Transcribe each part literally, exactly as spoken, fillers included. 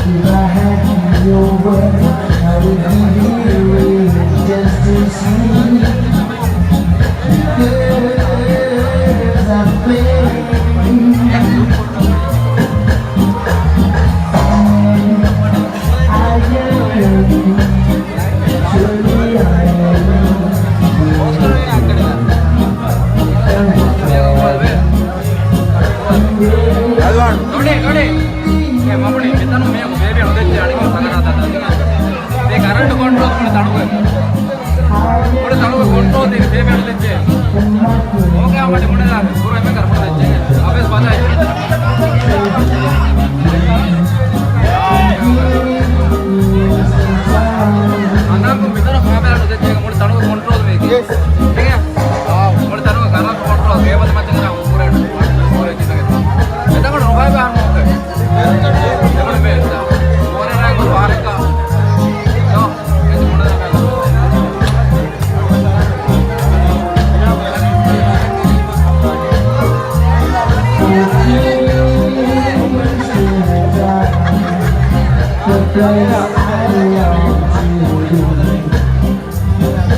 If I had your word, I would give it away just to see. Because I'm playing. I am playing. Surely I am. އެ މަމުނި، މިތަނު މި ބޭބެ ހުދެއްޗެ އަނިކަ ސަނގަރާ ދަދާ. ދެ ކަރަންޓު ކޮންޓްރޯލް ކުނި ތަނުގެ. ކުނި ތަނުގެ ކޮންޓްރޯލް ދީ ބޭބެ ހުދެއްޗެ. އޯކޭ އާ މަޑި މުނެދާ. ކުރު އެމެ ކަރަންޓު ދެއްޗެ. އަބޭސް ބަލާ. އަނާކު މިތަނު ކާމެރާ ހުދެއްޗެ މުޅި ތަނުގެ ކޮންޓްރޯލް ވޭ. އޭ. މުޅި ތަނުގެ ކަރަންޓު ކޮންޓްރޯލް ބޭބެ މައްޗަށް ކުރެ. އެތަން ނުބައި ބާރު މޯކެ.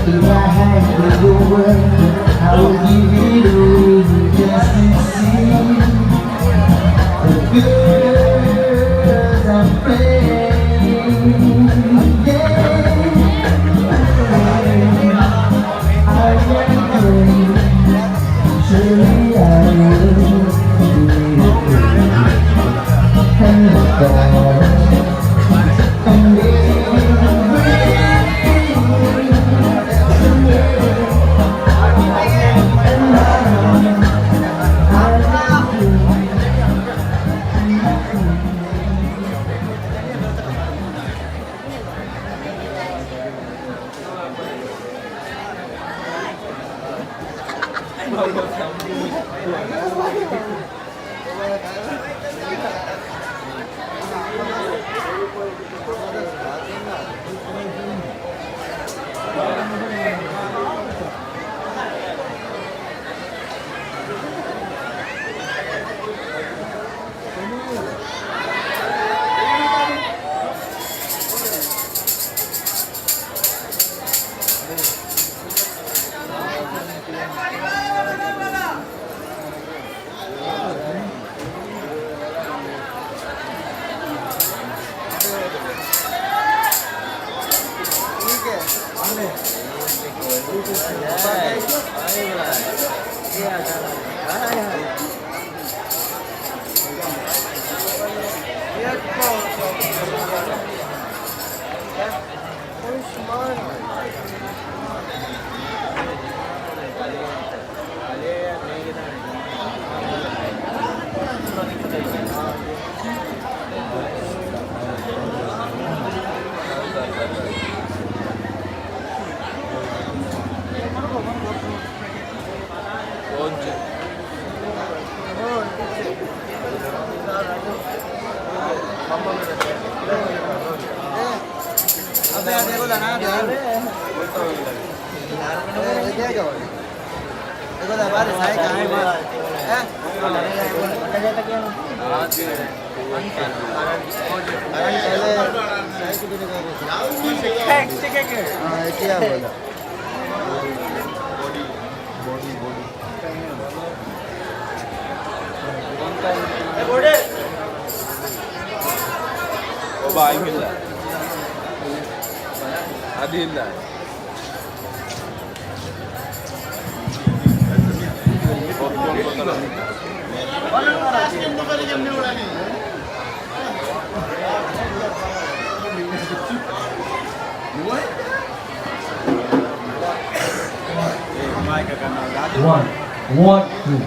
If I had the world, I would give it away just to see the girls I'm playing. Yeah. I am playing. Surely I will be އޮބާ އަތް ހިއްލާ. އަދި ހިއްލާ. One, one, two.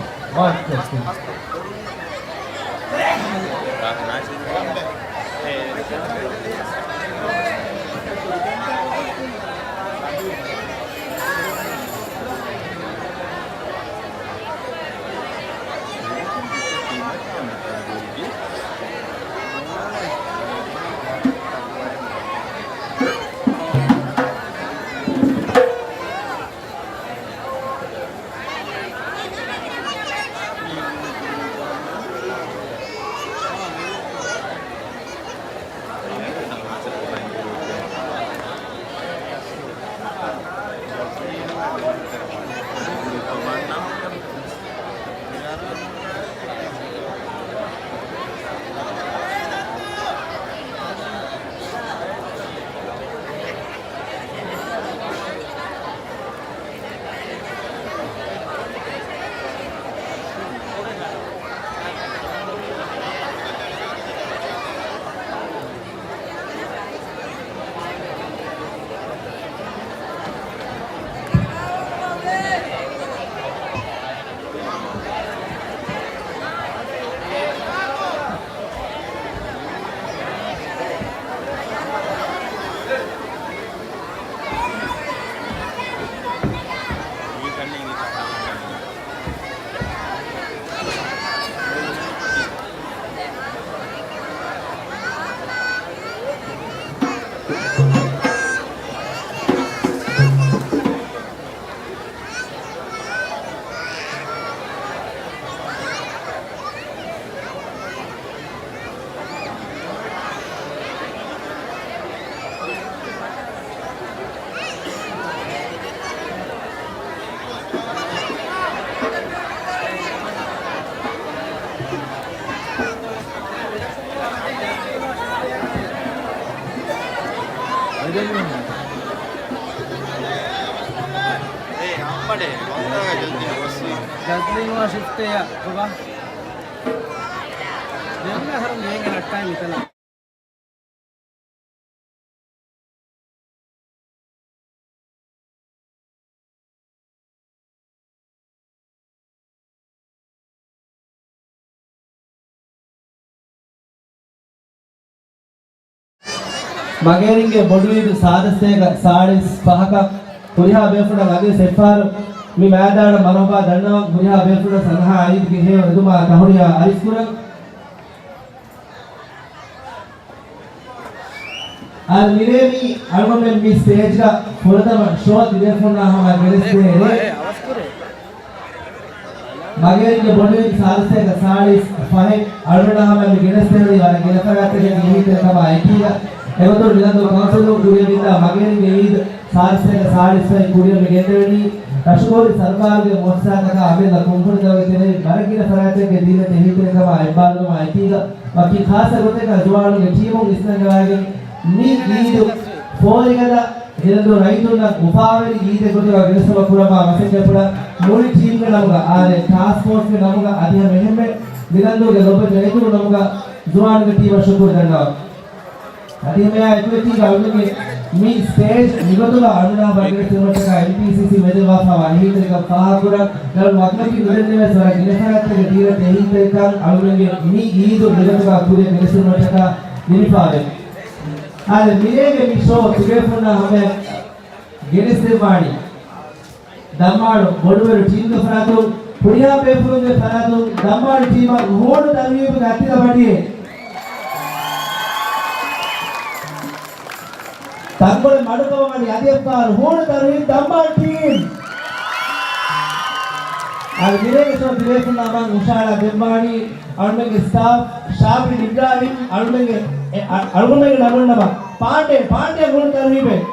ޖަޒްލީން ވާ ޝިފްޓެއް ބަ. ދެން އަހަރު ގޭގެ ނައްޓާއި މިތަނަށް. މަގޭރިންގެ ބޮޑު އީދު ސާދަސްތޭކަ ސާޅީސް ފަހަކަށް ހުރިހާ ބޭފުޅަށް އަދިވެސް އެއްފަހަރު މި މައިދާނަށް މަރުޙަބާ ދަންނަވަން. ހުރިހާ ބޭފުޅުން ސަލަހާ އީދުގެ ހެޔޮ އެދުމާ ތަހުނިޔާ އަރިސްކުރަން. އާދެ، މިރޭ މި އަޅުގަނޑުމެން މި ސްޓޭޖްގަ ފުރަތަމަ ޝޯ ތިބޭފުޅުންނާ ހަމަ ގެނެސްދޭނެ. މަގޭރިންގެ ބޮޑު އީދު ސާދަސްތޭކަ ސާޅީސް ފަހެއް އަޅުގަނޑުމެންނާ ހަމަ މި ގެނެސްދޭނީ ވަރަށް ގިނަ ފަރާތްތަކެއްގެ އީދެއް ކަމާ އެކީގަ. އެގޮތުން މިލަންދޫ ކައުންސިލުން ކުރިއަށް ގެންދާ މަގޭރިންގެ އީދު ސާދަސްތޭކަ ސާޅީސް ފަހެއް ކުރިއަށް މި ގެންދެވެނީ ރަށުގޯލި ސަރުކާރުގެ މުއައްސަސާތަކާ އަމިއްލަ ކުންފުނިތަކުގެ ތެރެއިން ވަރަށް ގިނަ ފަރާތްތަކެއްގެ ދީންނަށް އެހީތެރިކަމާ އެއްބާރުލުމާ އެކީގަ، ވަކި ޚާއްޞަ ގޮތެއްގަ ޒުވާނުންގެ ޓީމުން އިސްނަންގަވާގެން މި އީދު ފޯރިގަދަ އެދަންދޫ ރައްޔިތުންނަށް އުފާވެރި އީދެއް ގޮތުގަ ގެނެސްދިނުމަށް ކުރައްވާ މަސައްކަތްޕުޅަށް މުޅި ޓީމްގެ ނަމުގަ، އާދެ، ޓާސްކް ފޯސްގެ ނަމުގަ އަދި ހަމަ އެހެންމެ މިލަންދޫގެ ލޮބުވެތި ރައްޔިތުންގެ ނަމުގަ ޒުވާނުންގެ ޓީމަށް ޝުކުރު ދަންނަވަން. އަދި ހަމައާ އެކުއެތީގަ އަޅުގަނޑުގެ މި ސްޓޭޖް މިގޮތުގަ އަޅުގަނޑާ ބައިވެރިވެވުމަށްޓަކާ އެމްޕީސީސީ މެދުވެވާފައިވާ އެހީތެރިކަން ފާހަގަކުރަން. އަޅުގަނޑު ވަކިވަކި ނުދެންނެވިޔަސް ވަރަށް ގިނަ ފަރާތްތަކެއްގެ ދީންނަށް އެހީތެރިކަން އަޅުގަނޑުގެ މި އީދު މިގޮތުގަ ކުރިއަށް ގެނެސްދިނުމަށްޓަކާ ދިނިފައިވޭ. އާދެ، މިރޭގެ މި ޝޯ ތިބޭފުޅުންނާ ހަމަޔަށް ގެނެސްދެއްވާނީ ދަންމާޅު ބޮޑުބެރު ޓީމްގެ ފަރާތުން، ހުރިހާ ބޭފުޅުންގެ ފަރާތުން ދަންމާޅު ޓީމަށް ހޫނު ތަރުހީބުގެ އަތިލަ ބަޑިއެއް. ތަންކޮޅެއް މަޑުކަމަށް އަދި އެއްފަހަރު ހޫނު ތަރުހީބު ދަންމާޅު ޓީމް. އަދި މިރޭގެ ޝޯ ތިބޭފުޅުންނާ މަން ހުށަހަޅާ ދެއްވާނީ އަޅުމެންގެ ސްޓާފް ޝާބިލް އިބްރާހިމް، އަޅުމެންގެ، އެ، އަ، އަޅުގަނޑުމެންގެ ނަމުން ނަމަ ޕާނޑޭ، ޕާނޑޭ ހޫނު ތަރުހީބެއް.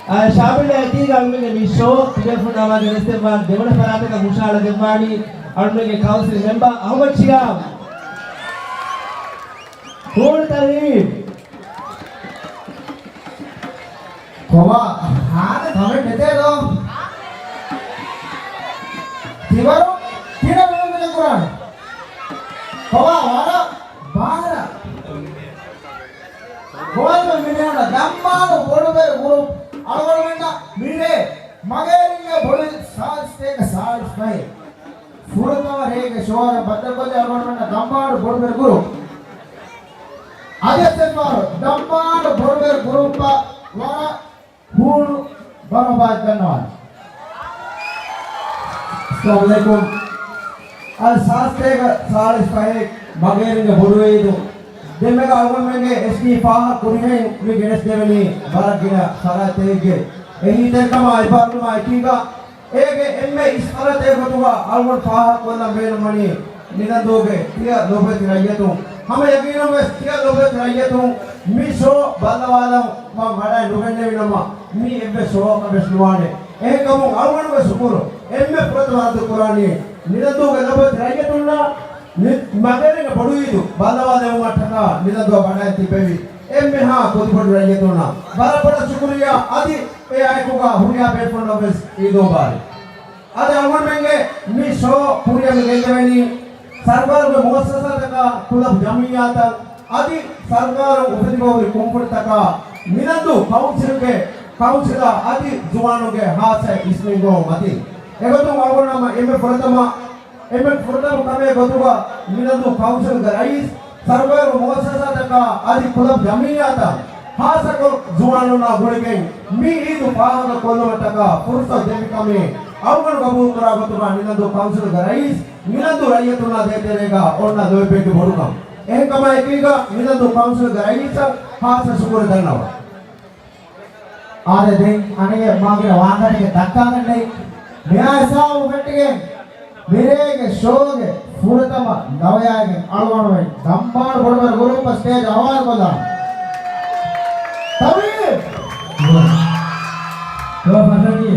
އާ، ޝާބިލް އެތީގަ އަޅުމެންގެ މި ޝޯ ތިބޭފުޅުންނާ މަން ގެނެސްދެއްވާން ދެވަނަ ފަރާތަކަށް ހުށަހަޅަ ދެއްވާނީ އަޅުމެންގެ ކައުންސިލް މެމްބަރ އަހުމަދު ޝިހާބް. ހޫނު ތަރުހީބު. ކޮބާ ހާދަ ކަމެއް ނެތޭ ދޯ؟ ތިވަރު ތިނަ މިނި ކުރާނެ. ކޮބާ ވަރަށް ބާރަ. ގޮވައިމެ މިނިހަނަ ދަންމާލު ބޮޑުބެރު ގުރޫޕް އަޅުގަނޑުމެންނަށް މިރޭ މަގޭރިންގެ ބޮޑު ސާސްތޭކަ ސާ ފުރަތަމަ ރޭގެ ޝޯއަށް ބައްދަލުކޮށްލި އަޅުގަނޑުމެންނަށް ދަންބާނޑު ބޮޑުބެރު ގުރޫޕް. އަދި އެއްފަހަރު ދަންބާނޑު ބޮޑުބެރު ގުރޫޕަށް ވަރަށް ހޫނު ބަރަބާތް ދަންނަވާނެ. އައްސަލާމު ޢަލައިކުމް. އަދި ސާސްތޭކަ ސާޅީސް ފަހެއް މަގޭރިންގެ ބޮޑު ޢީދު. ދެންމެގަ އަޅުގަނޑުމެންގެ އެސްޑީ ފާހަގަ ކުރިހެން މި ގެނެސްދެވެނީ ވަރަށް ގިނަ ޝަރާއިތެއްގެ އެހީތެރިކަމާ އެބަ އަޅުގަނޑުމާ އެކީގަ އޭގެ އެންމެ އިސް ފަރާތެއް ގޮތުގަ އަޅުގަނޑު ފާހަގަކޮށްލަން ބޭނުންވަނީ މިލަންދޫގެ ތިޔަ ލޮބުވެތި ރައްޔިތުން. ހަމަ ޔަގީނުން ވެސް ތިޔަ ލޮބުވެތި ރައްޔިތުން މި ޝޯ ބައްލަވާލަން ވަޑައި ނުގެންނެވި ނަމަ، މީ އެއްވެސް ޝޯއަކަށް ވެސް ނުވާނެ. އެހެންކަމުން އަޅުގަނޑުގެ ޝުކުރު އެންމެ ފުރަތަމަ ރައްދު ކުރާނީ މިލަންދޫގެ ލޮބުވެތި ރައްޔިތުންނަށް މި މަގޭރިންގެ ބޮޑު ޢީދު ބައްލަވާލެވުމަށްޓަކާ މިލަންދޫ ވަޑައި ތިއްބެވި އެންމެހާ ކުދިބޮޑު ރައްޔިތުންނަށް ވަރަށް ބޮޑަށް ޝުކުރިއްޔާ. އަދި އެ އާއެކުގަ ހުރިހާ ބޭފުޅުންނަށް ވެސް ޢީދު މުބާރަކް. އަދި އަޅުގަނޑުމެންގެ މި ޝޯ ކުރިއަށް މި ގެންދެވެނީ ސަރުކާރުގެ މުއައްސަސާތަކާ، ކުލަބު ޖަމިއްޔާތައް އަދި ސަރުކާރުން އުފެދިފަ ހުރި ކުންފުނިތަކާ މިލަންދޫ ކައުންސިލްގެ ކައުންސިލާ އަދި ޒުވާނުންގެ ހާއްސަ އިސްނިންގެވުމަށް އޮތީ. އެގޮތުން އަޅުގަނޑު ހަމަ އެންމެ ފުރަތަމަ އެންމެ ފުރަތަމަ ކަމެއް ގޮތުގަ މިލަންދޫ ކައުންސިލްގެ ރައީސް، ސަރުކާރު މުއައްސަސާތަކާ އަދި ކުލަބު ޖަމިއްޔާތައް ހާއްސަކޮށް ޒުވާނުންނާ ގުޅިގެން މި ޢީދު ފާހަގަކޮށްލުމަށްޓަކާ ފުރުސަތު ދެއްވި ކަމެއް އަޅުގަނޑު ގަބޫލުކުރާ ގޮތުގަ މިލަންދޫ ކައުންސިލްގެ ރައީސް މިލަންދޫ ރައްޔިތުންނާ ދޭތެރޭގަ އޮންނަ ލޯތްބެއްގެ ބޮޑުކަން. އެހެންކަމާ އެކީގަ މިލަންދޫ ކައުންސިލްގެ ރައީސަށް ހާއްސަ ޝުކުރެއް ދަންނަވަން. އާދެ، ދެން އަނެއް މާގިނަ ވާހަކަތަކެއް ދައްކާގަންނައި. މިހާ ހިސާބު ފެއްޓިގެން މިރޭގެ ޝޯގެ ފުރަތަމަ ލަވަޔާގެން އަޅުގަނޑުމެން ދަންބާން ބޮޑުބެރު ގުރޫޕަށް ސްޓޭޖް އަވާރުކޮށްލާނަން. ތަވީ! ރޯ ފަށަނީ.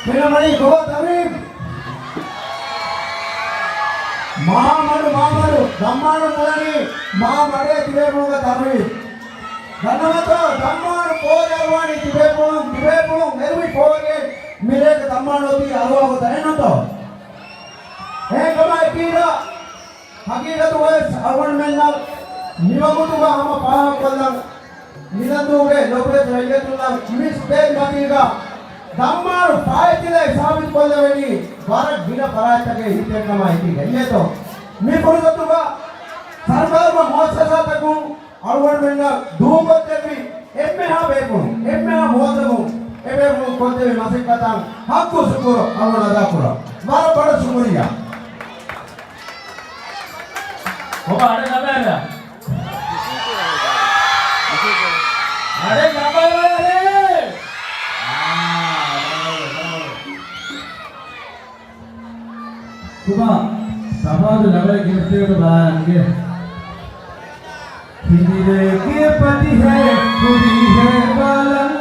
ފެނަމަނީ ގޮވާ ތަރުވީމް. މާ މަޑު، މާ މަޑު، ދައްމާނު މުޅަނީ މާ މަޑޭ ތިބޭފުޅުންގެ ތަރުވީމް. ދަންނަވަތޯ، ދައްމާނު ފޯރި އަރުވާނީ ތިބޭފުޅުން، ތިބޭފުޅުން އެރުވި ފޯރިއެއް މިރޭގެ ދައްމާނު އޮތީ އަރުވާ ގޮތަށް އެއްނުތޯ؟ އެހެންކަމާ އެކީގަ ހަގީގަތުގަވެސް އަޅުގަނޑުމެންނަށް މިވަގުތުގަ ހަމަ ފާހަގަކޮށްލަން، މިލަންދޫގެ ލޮބުވެތި ރައްޔިތުންނަށް މި ސްޓޭޖް މަތީގަ ދައްމާނު ފާއިތުލައި ސާބިތުކޮށްލެވެނީ ވަރަށް ގިނަ ފަރާތްތަކެއް ހިތެއްކަމާ އެކީގަ. އިނގޭތޯ؟ މި ފުރުސަތުގަ ސަރުކާރުގެ މުއައްސަސާތަކުން އަޅުގަނޑުމެންނަށް ދޫކޮށްދެއްވި އެންމެހާ ބޭފުޅުން، އެންމެހާ މުވައްޒަފުން، އެބޭފުޅުން ކޮށްދެއްވި މަސައްކަތަށް ޙައްޤު ޝުކުރު އަޅުގަނޑު އަދާކުރަން. ވަރަށް ބޮޑަށް ޝުކުރިއްޔާ. ކޮބާ އަޑެއް ލަބައިލާ؟ އަޑެއް ލަބައިލާ ރޭ؟ އާ، ބަރަބަރު، ބަރަބަރު. ކޮބާ ތަފާތު ލަބައި ގެނެސްދޭތޯ ބަލާލަން އިނގޭ. ހިނދިރޭގެ ފަތިހޭ ހުރިހޭ ބަލަން.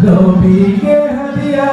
ލޯބީގެ ހަދިޔާ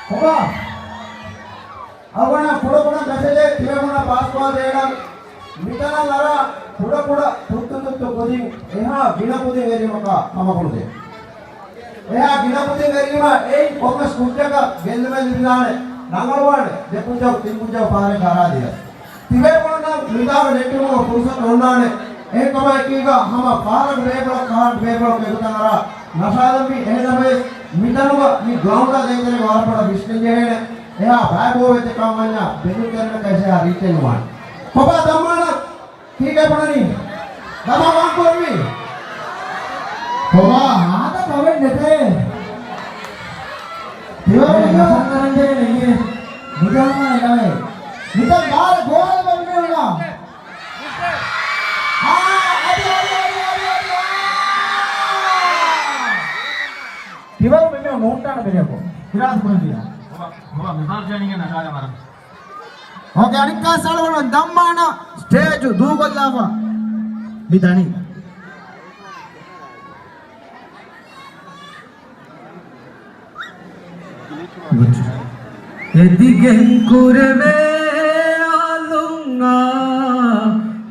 ކޮބާ؟ އަޅުގަނޑަށް ކުޑަކުޑަ މެސެޖެއް ތިބޭފުޅުންނަށް ޕާސްކޮށްދޭނަން. މިތަނަށް އަރާ ކުޑަކުޑަ ތުއްތުތުއްތު ކުދިން އެހާ ގިނަ ކުދިން އެރީމަކާ ހަމަކުޅުދޭ. އެހާ ގިނަ ކުދިން އެރީމަ އެއިން ކޮންމެސް ކުއްޖަކަށް ގެއްލުމެއް ލިބިދާނެ، ރަނގަޅުވާނެ، ދެ ކުއްޖަކު ތިން ކުއްޖަކު ފަހަރެއްގަ އަރާދިޔަސް. ތިބޭފުޅުންނަށް މިތާގަ ނެއްޓުމުގެ ފުރުސަތު އޮންނާނެ. އެހެންކަމާ އެކީގަ ހަމަ ފަހަރަކު ބޭފުޅަކު ފަހަރަކު ބޭފުޅަކު އެގޮތަށް އަރާ ނަށާލަންވީ. އެހެންނަމަވެސް މިތަނުގަ މި ގްރައުންޑާ ދޭތެރޭގަ ވަރަށް ބޮޑަށް ވިސްނެން ޖެހޭނެ. އެހާ ބައިބޯވެއްޖެ ކަމަށް ވަންޏާ ބެލުންތެރިންނަކަށް އެހާ ރީއްޗެއް ނުވާނެ. ކޮބާ ދައްމާނަ؟ ކީކޭ ބުނަނީ؟ ދަމާ ވާން ކުރަންވީ؟ ކޮބާ ހާދަ ކަމެއް ނެތޭ. ތިވަރު އެ މި ނަސަން ކަރަންޖެހޭ ނެތް. މި ދަމާ ނަވޭ. މިތަން ބާރަ ގޯލަ ބަން މިއުޅާ. އާ، އަދި، އަދި، އަދި، އަދި، އަދި، އާ. ތިވަރު މި މި ނޫންޓާނަ ބެރިޔަކު. އިރާދަ ކުރަންވީ. ކޮބާ، ކޮބާ މި ބާރަ ޖައިނިގެ ނަށާލަ ވަރަށް. އޯކޭ، އަނެއްކާ ސަޅުވަނަ ދައްމާނަ ސްޓޭޖު ދޫކޮށްލާފަ މި ދަނީ. އެދިގެން ކުރެވޭ އާލުން އާ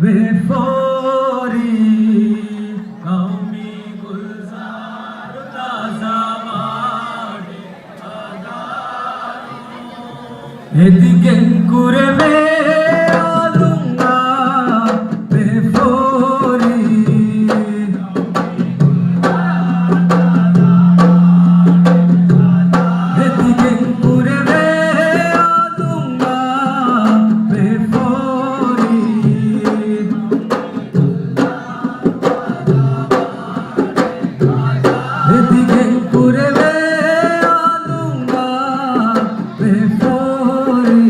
ވޭފޯރި ޤައުމީ ގުލްޒާރު ތާޒާވާނެ. އެދިގެން ކުރެވޭ އާލުން އާ ވޭފޯރި. އެދިގެން ކުރެވޭ އާލުން އާ ވޭފޯރި. އެދިގެން ކުރެވޭ އާލުން އާ ވޭފޯރި.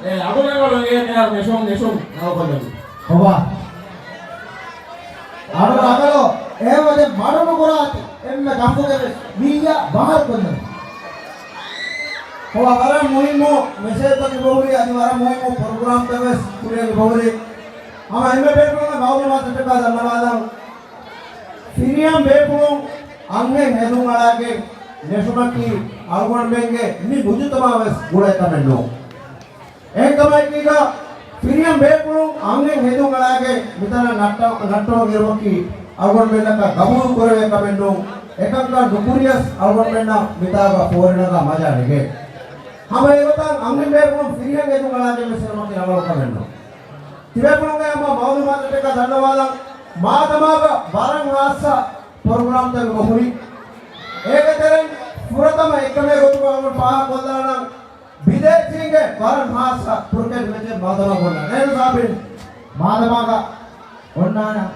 އެ އަޑު ރަނގަޅު އެނގޭ މިހާރު ނެށުން ނެށުން ނަވަކޮށްލަނީ. ކޮބާ؟ އަޑު ރަނގަޅު އެހެންވެ މަޑުނުކުރާތި އެންމެ ގަފުގެ ވެސް މިއްޔާ ބަހަރުކޮށްލަނީ. ކޮބާ ވަރަށް މުހިއްމު މެސެޖްތަކެއް އެބަހުރި، އަދި ވަރަށް މުހިއްމު ޕްރޮގްރާމްތައް ވެސް ކުރިއަށް އެބަހުރި. ހަމަ އެންމެ ބޭފުޅުންގެ މައުލޫމާތުތަކާ ދަންނަވާލަން. ފިރިހެން ބޭފުޅުން އަންހެން ހެދުން އަޅާގެން ނެށުމަކީ އަޅުގަނޑުމެންގެ މި މުޖުތަމަޢަށް ވެސް ގުޅޭ ކަމެއް ނޫން. އެހެންކަމަކީގަ ފިރިހެން ބޭފުޅުން އަންހެން ހެދުން އަޅާގެން މިތަނަށް ނައްޓަ-، ނައްޓަވަން އެރުމަކީ އަޅުގަނޑުމެންނަކަށް ގަބޫލު ކުރެވޭ ކަމެއް ނޫން. އެކަންކަން ނުކުރިޔަސް އަޅުގަނޑުމެންނަށް މިތާގަ ފޯރިނަގާ މަޖާ ނެގޭ. ހަމަ އެގޮތަށް އަންހެން ބޭފުޅުން ފިރިހެން ހެދުން އަޅާގެން ވެސް އެރުމަކީ ރަނގަޅު ކަމެއް ނޫން. ތިބޭފުޅުންގެ ހަމަ މައުލޫމާތުތަކަށް ދަންނަވާލަން، މާދަމާގަ ވަރަށް ހާއްސަ ޕްރޮގްރާމްތަކެއް އެބަހުރި. އޭގެ ތެރެއިން ފުރަތަމަ އެއްކަމެއް ގޮތުގަ އަޅުގަނޑު ފާހަގަކޮށްލާނަން، ބިދޭސީންގެ ވަރަށް ހާއްސަ ކްރިކެޓް މެޗެއް މާދަމާގަ އޮންނާނެ. އޭރު ސާބިން މާދަމާގަ އޮންނާނަން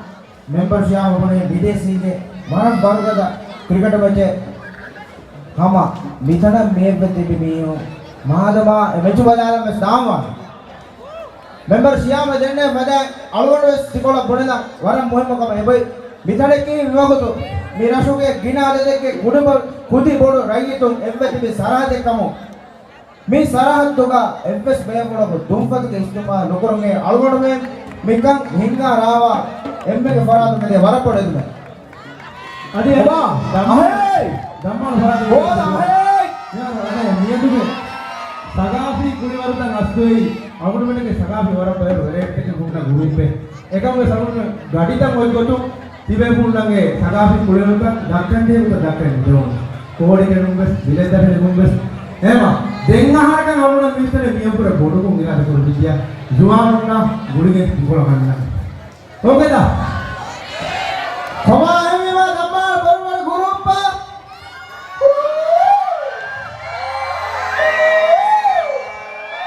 މެމްބަރ ޝިޔާމް ބުނޭ ބިދޭސީންގެ ވަރަށް ވަރުގަދަ ކްރިކެޓް މެޗެއް. ހަމަ މިތަނަށް މިއެއްވެ ތިބި މީހުން މާދަމާ އެ މެޗު ބަލާލަން ވެސް ދާންވާނެ. މެމްބަރ ޝިޔާމް ދެންނެވި ފަދައިން އަޅުގަނޑު ވެސް ތިކޮޅަށް ބުނެލަން ވަރަށް މުހިއްމު ކަމެއް އެބައޮތް. މިތަނަކީ މިވަގުތު މި ރަށުގެ ގިނަ އަދަދެއްގެ ކުޑިބޮ-، ކުދިބޮޑު ރައްޔިތުން އެއްވެ ތިބި ސަރަހައްދެއް ކަމުން، މި ސަރަހައްދުގަ އެއްވެސް ބޭފުޅަކު ދުންފަތުގެ އިސްތިޢުމާލު ނުކުރުމުގެ އަޅުގަނޑުމެން މިކަން ހިންގާ ރާވާ އެންމެގެ ފަރާތުން އެދޭ ވަރަށް ބޮޑު އެދުމެއް. އަދި އެބާ، ދަމް-، އަހޭ! ދަމާލު ފަރާތުން އޯ، އެދޭ. އަހޭ! މިއަދުގެ ސަގާފީ ކުޅިވަރުތައް އަސްލުވެ އަޅުގަނޑުމެންގެ ސަގާފީ ވަރަށް ބޮޑު ވެރިއެއް ހުންނަ ގުރޫޕެއް. އެކަމުގެ ސަބަބުން ގަޑިތައް އޮތްގޮތުން ތިބޭފުޅުންނަށް ސަގާފީ ކުޅިވަރުތައް ދައްކަންޖެހޭ ގޮތަށް ދައްކަން ނުދެވުނު. ކޯޑިގެނުން ވެސް، ބިލެއް ދަށަށް ނިމުން ވެސް. އެހެމަ، ދެން އަހަރަކަށް އަޅުގަނޑަށް މި ތަނެއް މިއަށްވުރެ ބޮޑުކޮށް އިރާދަކުރެއްވިއްޔާ، ޒުވާނުންނާ ގުޅިގެން ތިކޮޅަށް އަންނަން. އޯކޭތަ؟ ކޮބާ އެހެންވީމާ ދަންމާ ބޮޑުބޮޑު ގުރޫޕްއަށް.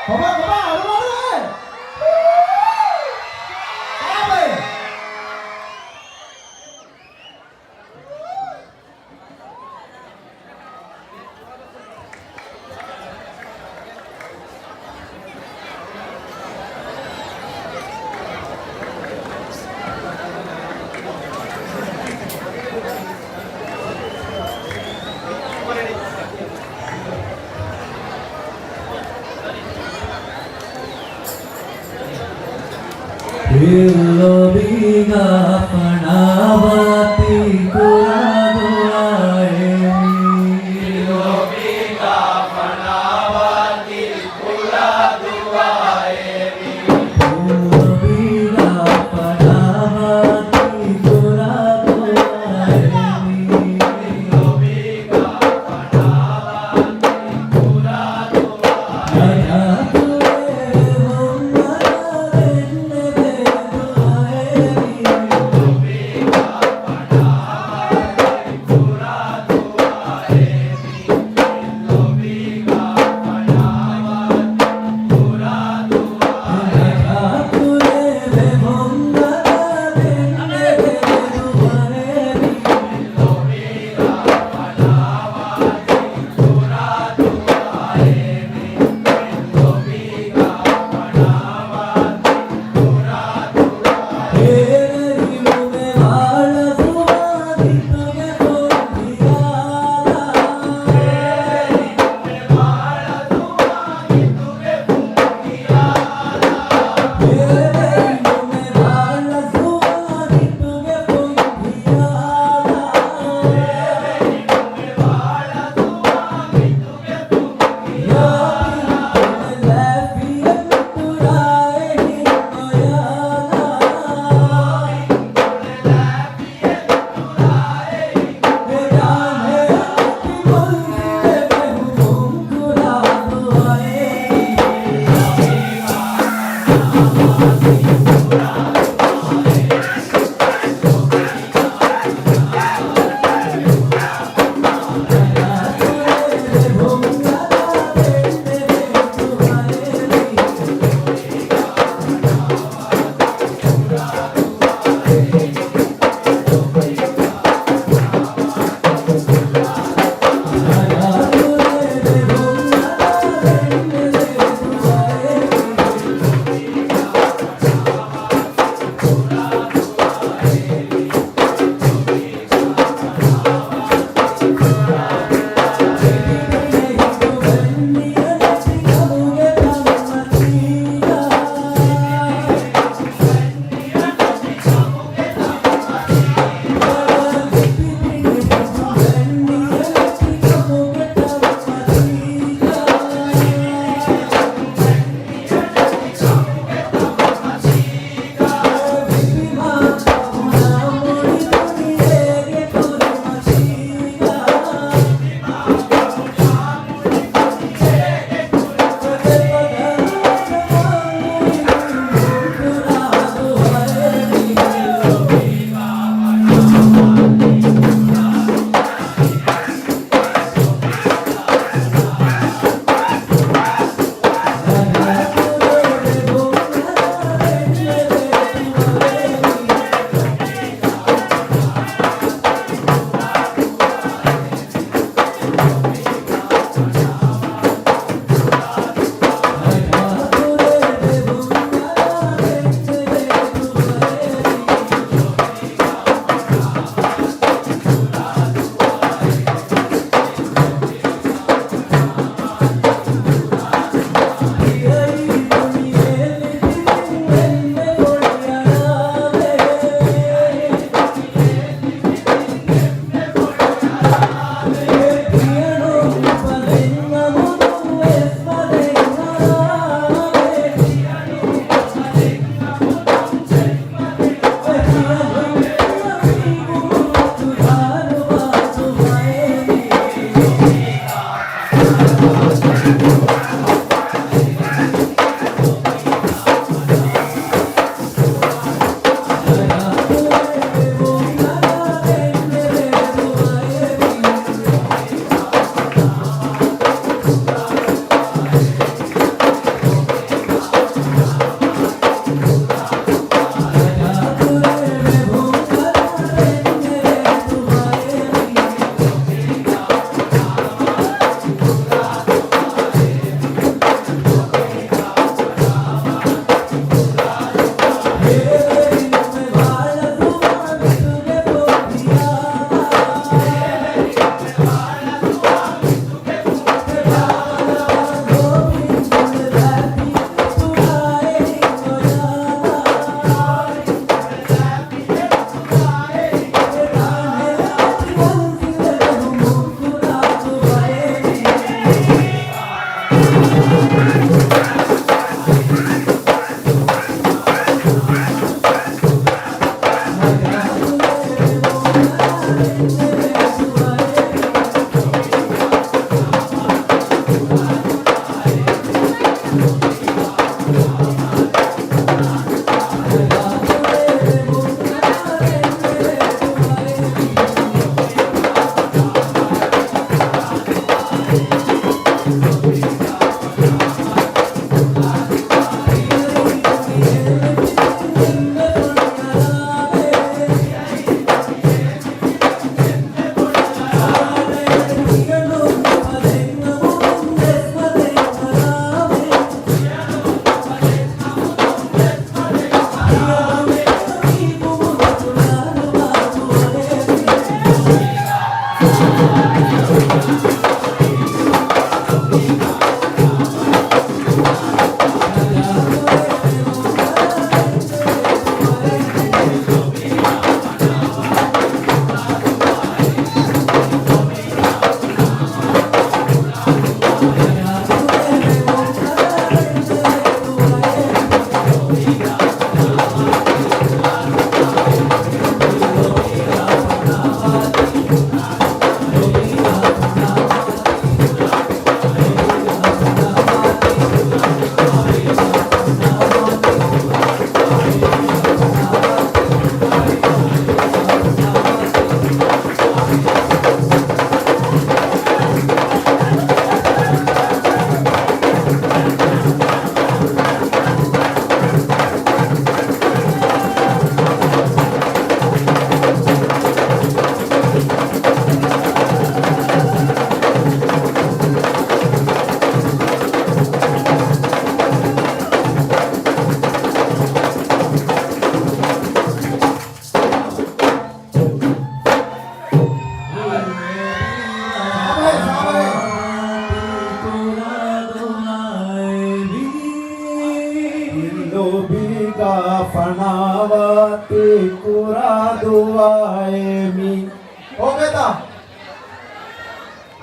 ކޮބާ، ކޮބާ، އަޑު އަޑު އޭ. ކާބައޭ. ލޮބީގާ ފަނާވާތީ ކުރާ ދުޢާއޭ މީ. ލޮބީގާ ފަނާވާތީ ކުރާ ދުޢާއޭ މީ. ލޮބީގާ ފަނާވާތީ ކުރާ ދުޢާއޭ މީ. ލޮބީގާ ފަނާވާތީ ކުރާ ދުޢާއޭ މީ.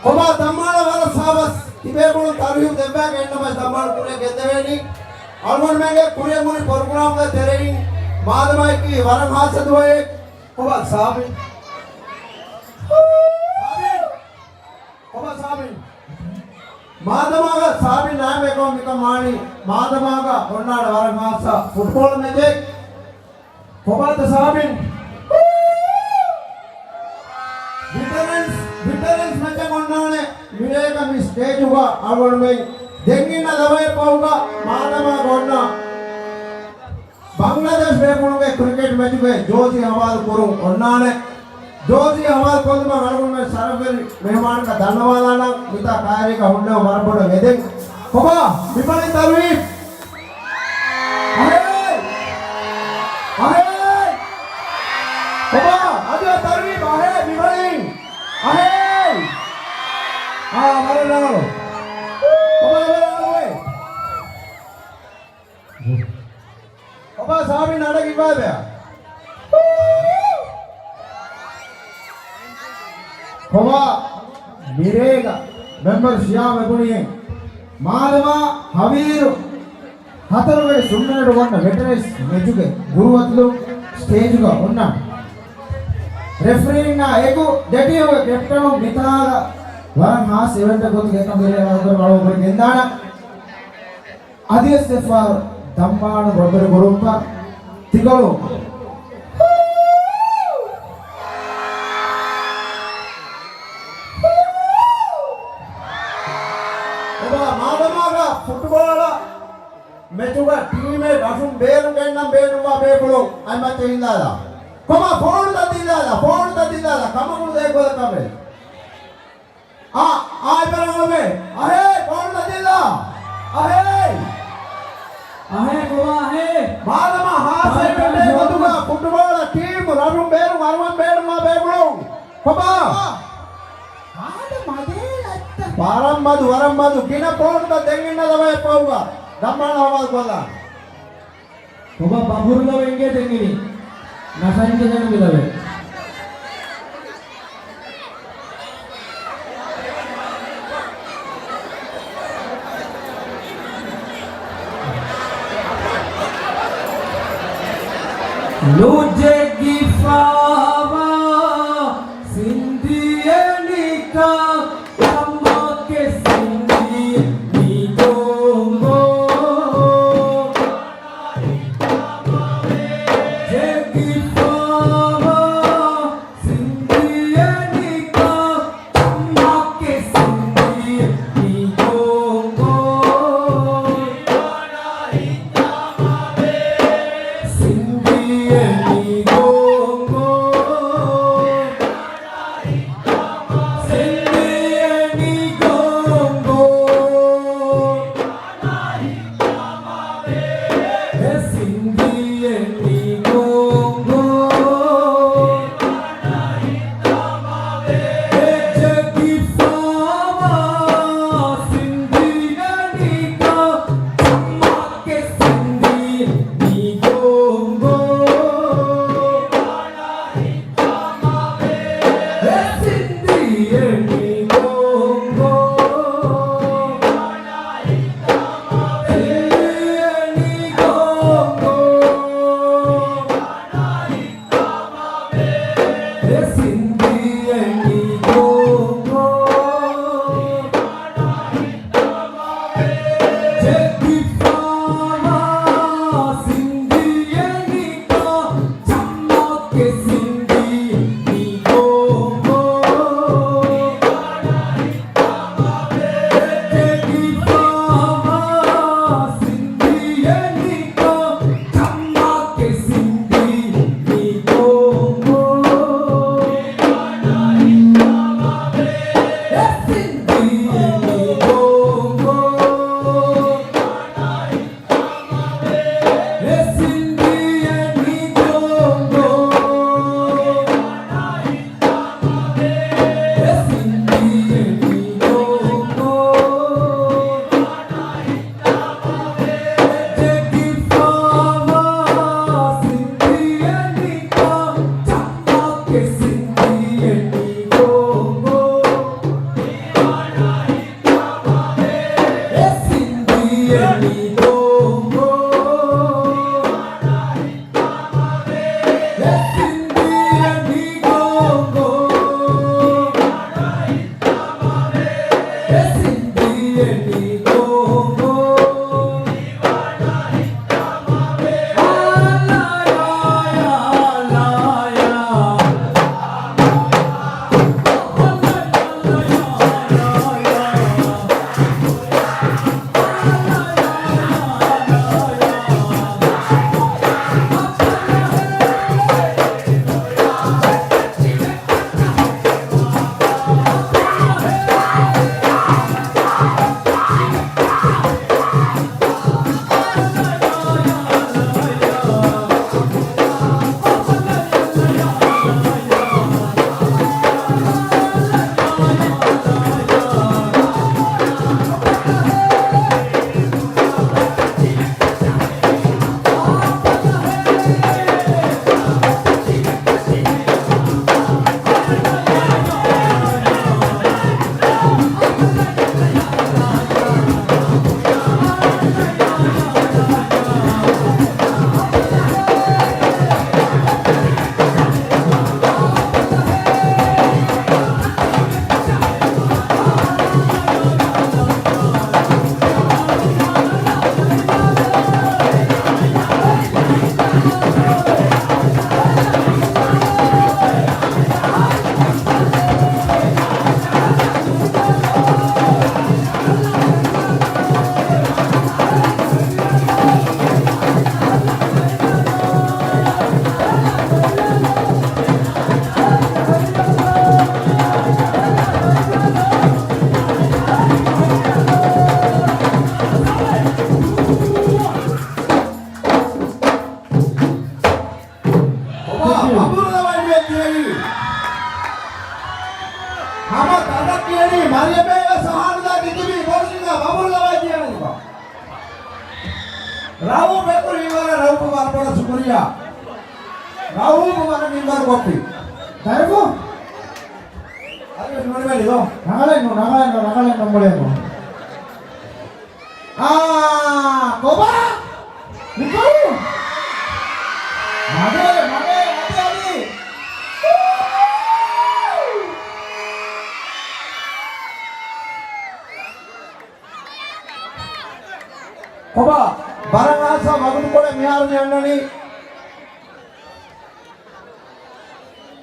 ކޮބާ ދަމާނަށް ވަރަށް ސާބަސް. ތިބޭފުޅުން ތަރުހީބު ދެއްވާގެން އެންނަމަސް ދަމާނަށް ކުރިއަށް ގެންދެވޭނީ. އަޅުގަނޑުމެންގެ ކުރިއަށް އުނި ޕްރޮގްރާމްގެ ތެރެއިން މާދަމާއަކީ ވަރަށް ހާއްސަ ދުވަހެއް. ކޮބާ ސާބިން؟ ކޮބާ ސާބިން؟ މާދަމާގަ ސާބިން ނާއިމް އެކަމަށް މިކަން ވާނީ މާދަމާގަ އޮންނާނެ ވަރަށް ހާއްސަ ފުޓްބޯޅަ މެޗެއް. ކޮބާތަ ސާބިން؟ ވިޓަރަންސް، ވިޓަރަންސް މެޗެއް އޮންނާނެ މިރޭގަ މި ސްޓޭޖުގަ އަޅުގަނޑުމެން ދެން އިންނަ ދަމަޔަށް ފަހުގަ މާދަމާގަ އޮންނަ ބަންގްލަދޭޝް ބޭފުޅުންގެ ކްރިކެޓް މެޗުގެ ޖާޒީ ހަވާލު ކުރުން އޮންނާނެ. ޖާޒީ ހަވާލު ކޮށްލުމަށް އަޅުގަނޑުމެން ޝަރަފްވެރި މެހެމާނަކަށް ދަންނަވާލާނަން. މިތާ ކައިރީގަ ހުންނެވުނު ވަރަށް ބޮޑަށް އެދެން. ކޮބާ މިފަޅި ތަރުވީ؟ އަހޭ! އަހޭ! ކޮބާ އަދި ތަރުވީ އަހޭ މިފަޅި؟ އަހޭ! އާ، ވަރަށް ރަނގަޅު. ކޮބާ ވަރަށް ރަނގަޅު. ކޮބާ ސާބިން އަޑަށް އިއްވާލަ. ކޮބާ މިރޭގަ މެމްބަރު ޝިޔާމް އެބުނިއެއް މާދަމާ ހަވީރު ހަތަރުގެ ސުންނަނަޑު ވަންނަ ވެޓަރަންސް މެޗުގެ ގުރުއަތުލުން ސްޓޭޖުގަ އޮންނަ ރެފްރީންނާ އެކު ދެޓީމުގެ ކެޕްޓަނުން މިތާގަ ވަރަށް ހާސް އިވެންޓެއް ގޮތުގަ އެކަން މިރޭ އަޅުގަނޑު ގެންދާނަން. އަދިވެސް އެއްފަހަރު ދަންމާނު ރޮބެރު ގުރުއްޕަށް ތިކޮޅު. އޮބާ މާދަމާގަ ފުޓްބޯޅަ މެޗުގަ ޓީމެއް ރަށުން ބޭރު ގެންނަން ބޭނުންވާ ބޭފުޅުން އަތްމައްޗަށް އިންލާލާ. ކޮބާ ފޯނުތައް ދިންލާލާ، ފޯނުތައް ދިންލާލާ، ކަމަކުނު ދޭ ގޮލަކަށް ވެ. އާ، އާ، އިބަރަށް އަޅުމެ. އަހޭ، ބޯޅަ ދިލާ. އަހޭ. އަހޭ، ކޮބާ އަހޭ؟ މާދަމާ ހާސް އިވެންޓެއް ގޮތުގަ ފުޓްބޯޅަ ޓީމު ރަށުން ބޭރުން އަރުވަން ބޭނުންވާ ބޭފުޅުން. ކޮބާ؟ ހާދަ މަދޭ ލައްތަ. ވަރަށް މަދު، ވަރަށް މަދު. ގިނަ ޕޯންޓްތައް ދެން އިންނަ ދަމަޔަށް ފަހުގަ. ދަންމާނަ ހަވާލު ކޮށްލާން. ކޮބާ ބަނބުރުލަވަ އިނގޭ ދެން އިނީ. ނަށަން ޖެހެން މިލަވޭ. ނުޖެގިފަވާ ސިންދިޔަނިކާ ކަމާކެ ސިންދިޔަ މި ގޮނގޯ. ޖެގިފަވާ ސިންދިޔަނިކާ ކަމާކެ ސިންދިޔަ މި ގޮނގޯ. ސިންދިޔަ މި ގޮނގޯ. ސިންދިޔަ މި ގޮނގޯ. އެ ސިންދިޔަ މި ގޮނގޯ. އެ ޖެގިފަ މަރިޔަމޭގެ ސަހާނުދާ ދިތިބީ ބޮޑު ސިނގާ ބަބުރުލަވާ ޖިޔަނީ. ރައޫފް އެކުރި ވަރަށް ރައޫފް ވަރަށް ބޮޑަށް ޝުކުރިއްޔާ. ރައޫފް ވަރަށް މިންވަރު ކޮށްފި. ދަރިފު. އަދިވެސް ނުނިމެލި ދޯ. ރަނގަޅެއް ނޫން، ރަނގަޅެއް ނޫން، ރަނގަޅެއް ނޫން މުޅޭ ނޫން. އާ، ކޮބާ؟ މިކޮޅު؟ މަގޭ، މަގޭ، އަދި، އަދި. ކޮބާ، ވަރަށް އާސާ ވަގުތުކޮޅެއް މިހާރު މި އަންނަނީ.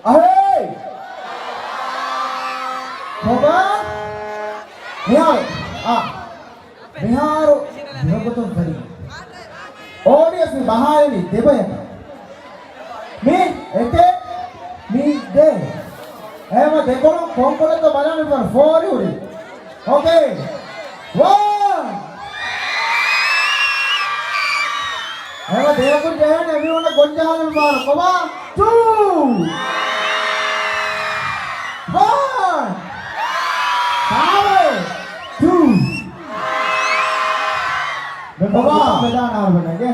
އަހޭ! ކޮބާ؟ މިހާރު، އާ، މިހާރު ދިވެހި ގޮތުން ފެނި. އޯޑިއަންސް މި ބަހާލަނީ ދެބަޔަކަށް. މި އެކެއް، މި ދެ. އެހެންވެ ދެކޮޅުން ކޮންކޮޅެއްތޯ ބަލާނަން ފޯރި ހުރީ. އޯކޭ. ވަން. އެހެންވެ ދެއަކުން ޖެހޭނެ އެމީހުންނަށް ގޮންޖަހާލަން ފާރު. ކޮބާ؟ ޓޫ. ވަން. ފާވެ. ޓޫ. ކޮބާ؟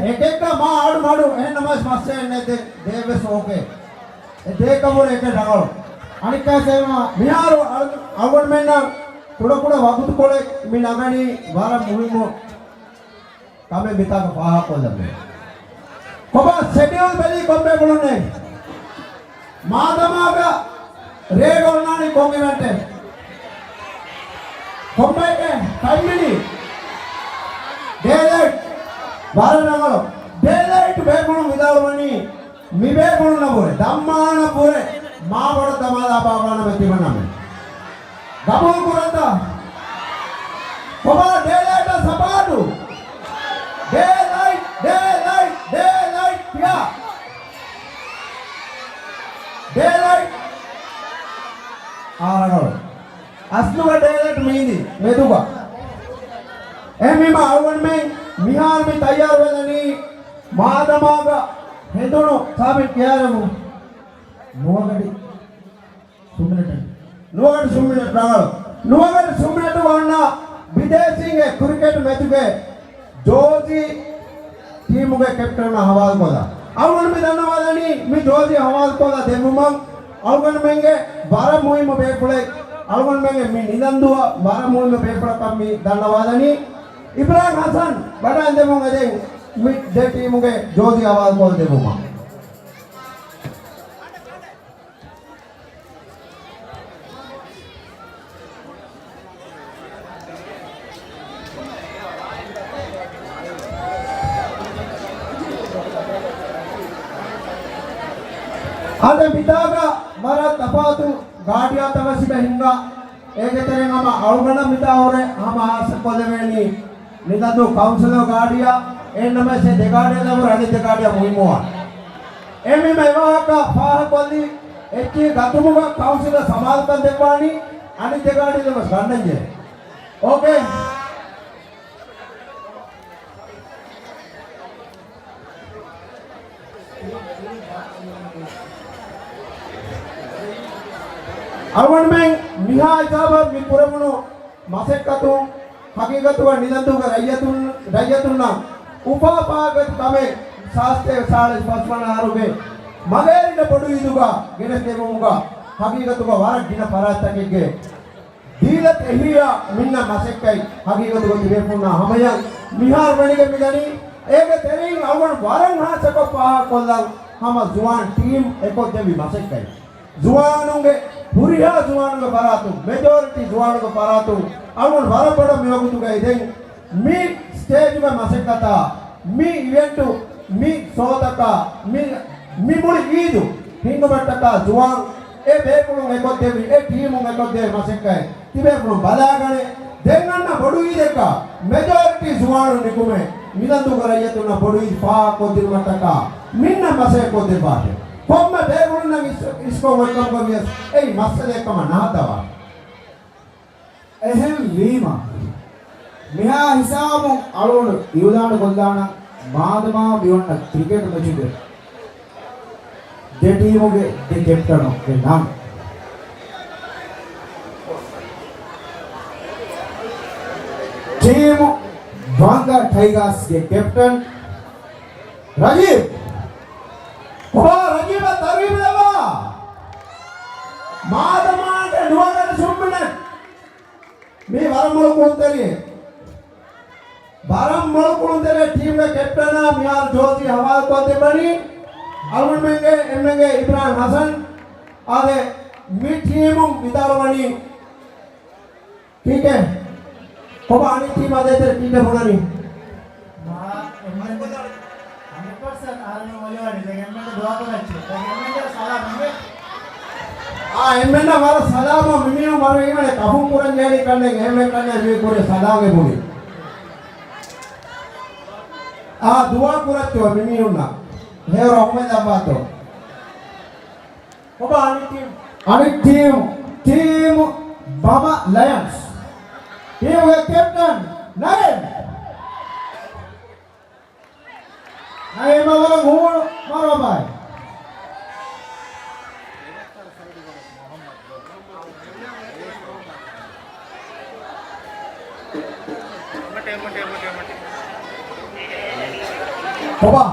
އެކެއްގަ މާ އަޑު މަޑު. އެހެންނަމަވެސް މައްސަލައެއް ނެތް. ދޭ، ދޭވެސް އޯކޭ. އެ ދޭކަމުރެ އެކެއް ރަނގަޅު. އަނެއްކާ ސޭމާ. މިހާރު އަޅު-، އަޅުގަނޑުމެންނަށް ކުޑަކުޑަ ވަގުތުކޮޅެއް މި ނަގަނީ ވަރަށް މުހިއްމު ކަމެއް މިތާގަ ފާހަގަކޮށްލަން. ކޮބާ ޝެޑިއުލް ބެލީ ކޮންމެ ބުނުންނޭ؟ މާދަމާގަ ރޭގަ އޮންނާނީ ކޮން އިވެންޓެއް؟ ކޮންބައެކޭ ޓައިމް މިނި؟ ޑޭލައިޓް. ވަރަށް ރަނގަޅު. ޑޭލައިޓް ބޭފުޅުން ވިދާޅުވަނީ މިބޭފުޅުންނަށްވުރެ، ދަންމާނަށްވުރެ މާބޮޑަށް ދަމާލާ ބާވާނަމޭ ތިމަންނަމެ. ގަބޫލު ކުރަންތަ؟ ކޮބާ ޑޭލައިޓަށް ސަޕޯޓު؟ ޑޭލައިޓް، ޑޭލައިޓް، ޑޭލައިޓް ކިޔާ. ޑޭލައިޓް. އާ، ރަނގަޅު. އަސްލުގަ ޑޭލައިޓް މީނީ މެދުގަ. އެހެންވީމަ އަޅުގަނޑުމެން މިހާރު މި ތައްޔާރުވެލަނީ މާދަމާގަ ހެނދުނު ސާބިން ކިޔާރަމު. ނުވަގަޑި ސުމިނެޓެއް. ނުވަގަޑި ސުމިނެޓް ރަނގަޅު. ނުވަގަޑި ސުމިނެޓުގަ އޮންނަ ބިދޭސީންގެ ކްރިކެޓް މެޗުގެ ޖޯޒީ ޓީމުގެ ކެޕްޓަނާ ހަވާލުކޮށްލާ. އަޅުގަނޑު މި ދަންނަވާލަނީ މި ޖޯޒީ ހަވާލުކޮށްލާ ދެއްވުމަށް. އަޅުގަނޑުމެންގެ ވަރަށް މުހިއްމު ބޭފުޅެއް، އަޅުގަނޑުމެންގެ މި ނިދަންދުއަށް ވަރަށް މުހިއްމު ބޭފުޅަކަށް މި ދަންނަވާލަނީ. އިބްރާހިމް ހަސަން ވަޑައިންދެމުން އެދެން މި ދެ ޓީމުގެ ޖޯޒީ ހަވާލުކޮށްދެއްވުމަށް. އަދި މިތާގަ ވަރަށް ތަފާތު ގާޑިއާތަކެއް ހިންގާ، އޭގެ ތެރެއިން ހަމަ އަޅުގަނޑަށް މިތާ ހުރެ ހަމަ ހާއްސަ ކޮށްލެވޭނީ ނިދަންދޫ ކައުންސިލަށް ގާޑިއާ، އެހެންނަމަވެސް އެ ދެ ގާޑިއަށް ލައިބުރި އަނެއް ދެ ގާޑިއަށް މުހިއްމުވާނެ. އެހެންވީމަ އެވާހަކަ ފާހަގަކޮށްލީ އެއްޗިހި ގަތުމުގަ ކައުންސިލަށް ސަމާލުކަން ދެއްވާނީ އަނެއް ދެ ގާޑިއަށް ވެސް ގަންނަންޖެހޭ. އޯކޭ. އަޅުގަނޑުމެން މިހާ ހިސާބަށް މި ކުރެވުނު މަސައްކަތުން ހަގީގަތުގަ ނިދަންދޫގެ ރައްޔިތުން، ރައްޔިތުންނަށް އުފާ ފާހަގަ ކަމެއް ސާސްތޭކަ ސާޅީސް ފަސްވަނަ އަހަރުގެ މަގޭރިންނަށް ބޮޑު އީދުގަ ގެނެސްދެއްވުމުގަ ހަގީގަތުގަ ވަރަށް ގިނަ ފަރާތްތަކެއްގެ ދީލަތު އެހީއާ މިންނަ މަސައްކަތް ހަގީގަތުގަ ތިބޭފުޅުންނާ ހަމަޔަށް މިހާރު ފެނިގެން މިދަނީ. އޭގެ ތެރެއިން އަޅުގަނޑު ވަރަށް ހާއްސަކޮށް ފާހަގަކޮށްލަން ހަމަ ޒުވާން ޓީމް އެކޮށްދެއްވި މަސައްކަތް. ޒުވާނުންގެ، ހުރިހާ ޒުވާނުންގެ ފަރާތުން، މެޖޯރިޓީ ޒުވާނުންގެ ފަރާތުން އަޅުގަނޑު ވަރަށް ބޮޑަށް މިވަގުތުގައި ދެން މި ސްޓޭޖުގެ މަސައްކަތާ، މި އިވެންޓު، މި ޝޯތަކާ، މި، މި މުޅި އީދު ހިންގުމަށްޓަކާ ޒުވާން އެ ބޭފުޅުން އެކޮށްދެއްވި، އެ ޓީމުން އެކޮށްދެއްވި މަސައްކަތް ތިބޭފުޅުން ބަލާގަނެ. ދެން އަންނަ ބޮޑު އީދަކާ މެޖޯރިޓީ ޒުވާނުން ނިކުމެ، ނިދަންދޫގެ ރައްޔިތުންނަށް ބޮޑު އީދު ފާހަގަކޮށްދިނުމަށްޓަކާ މިންނަ މަސައްކަތް ކޮށްދެއްވާށޭ. ކޮންމެ ބޭފުޅުންނަށް އިސް-، އިސްކޮށް އޮތްކަމުގަ ވިޔަސް އެއީ މައްސަލައެއްކަމަށް ނަހައްދަވާށޭ. އެހެން ވީމަ، މިހާ ހިސާބުން އަޅުގަނޑު އިއުލާނު ކޮށްލާނަން، މާދަމާ މި އޮންނަ ކްރިކެޓް މެޗުގެ ދެ ޓީމުގެ ދެ ކެޕްޓަނުގެ ނަން. ޓީމު ވަންގާ ޓައިގާސްގެ ކެޕްޓަން ރަޖީބް. ކޮބާ ރަޖީބަށް ތަރުވީބު ލައްވާ. މާދަމާގެ ނުވަގަނޑު ސުންބުނެ. މީ ވަރަށް މޮޅު ކުޅުންތެރިއެއް. ވަރަށް މޮޅު ކުޅުންތެރި ޓީމްގެ ކެޕްޓަނާ މިހާރު ޖޯސީ ހަވާލުކޮށްދެއްވަނީ. އަޅުގަނޑުމެންގެ އެންމެންގެ އިބްރާހިމް ހަސަން. އާދެ، މި ޓީމުން ވިދާޅުވަނީ ކީކޭ؟ ކޮބާ އަނެއް ޓީމާ ދޭތެރޭ ކީކޭ ބުނަނީ؟ މާ އެންމެން ހަންޑްރެޑް ޕަރސެންޓް އަހަރެން އޮލިވާނީ. ދެން އެންމެން ދުޢާ ކުރައްޗޭ. ދެން އެންމެން ސަލާމް އިނގޭ. އާ، އެންމެންނަށް ވަރަށް ސަލާމް. މިމީހުން ވަރަށް އިވަނެ ކަފުން ކުރަން ޖެހެނީ ކަންނެ އެހެން ކަންނެ މީ ކުރި ސަލާމް އެބުނީ. އާ، ދުޢާ ކުރައްޗޯ މިމީހުންނަށް. ހޭރޯ އަހުމެދު އައްބާތޯ. ކޮބާ އަނެއް ޓީމް؟ އަނެއް ޓީމް، ޓީމް ބަމަ ލަޔަންސް. ޓީމުގެ ކެޕްޓަން ނައިމް. ނައިމް ވަރަށް ހޫނު މަރުވާ ބާއި. ކޮބާ؟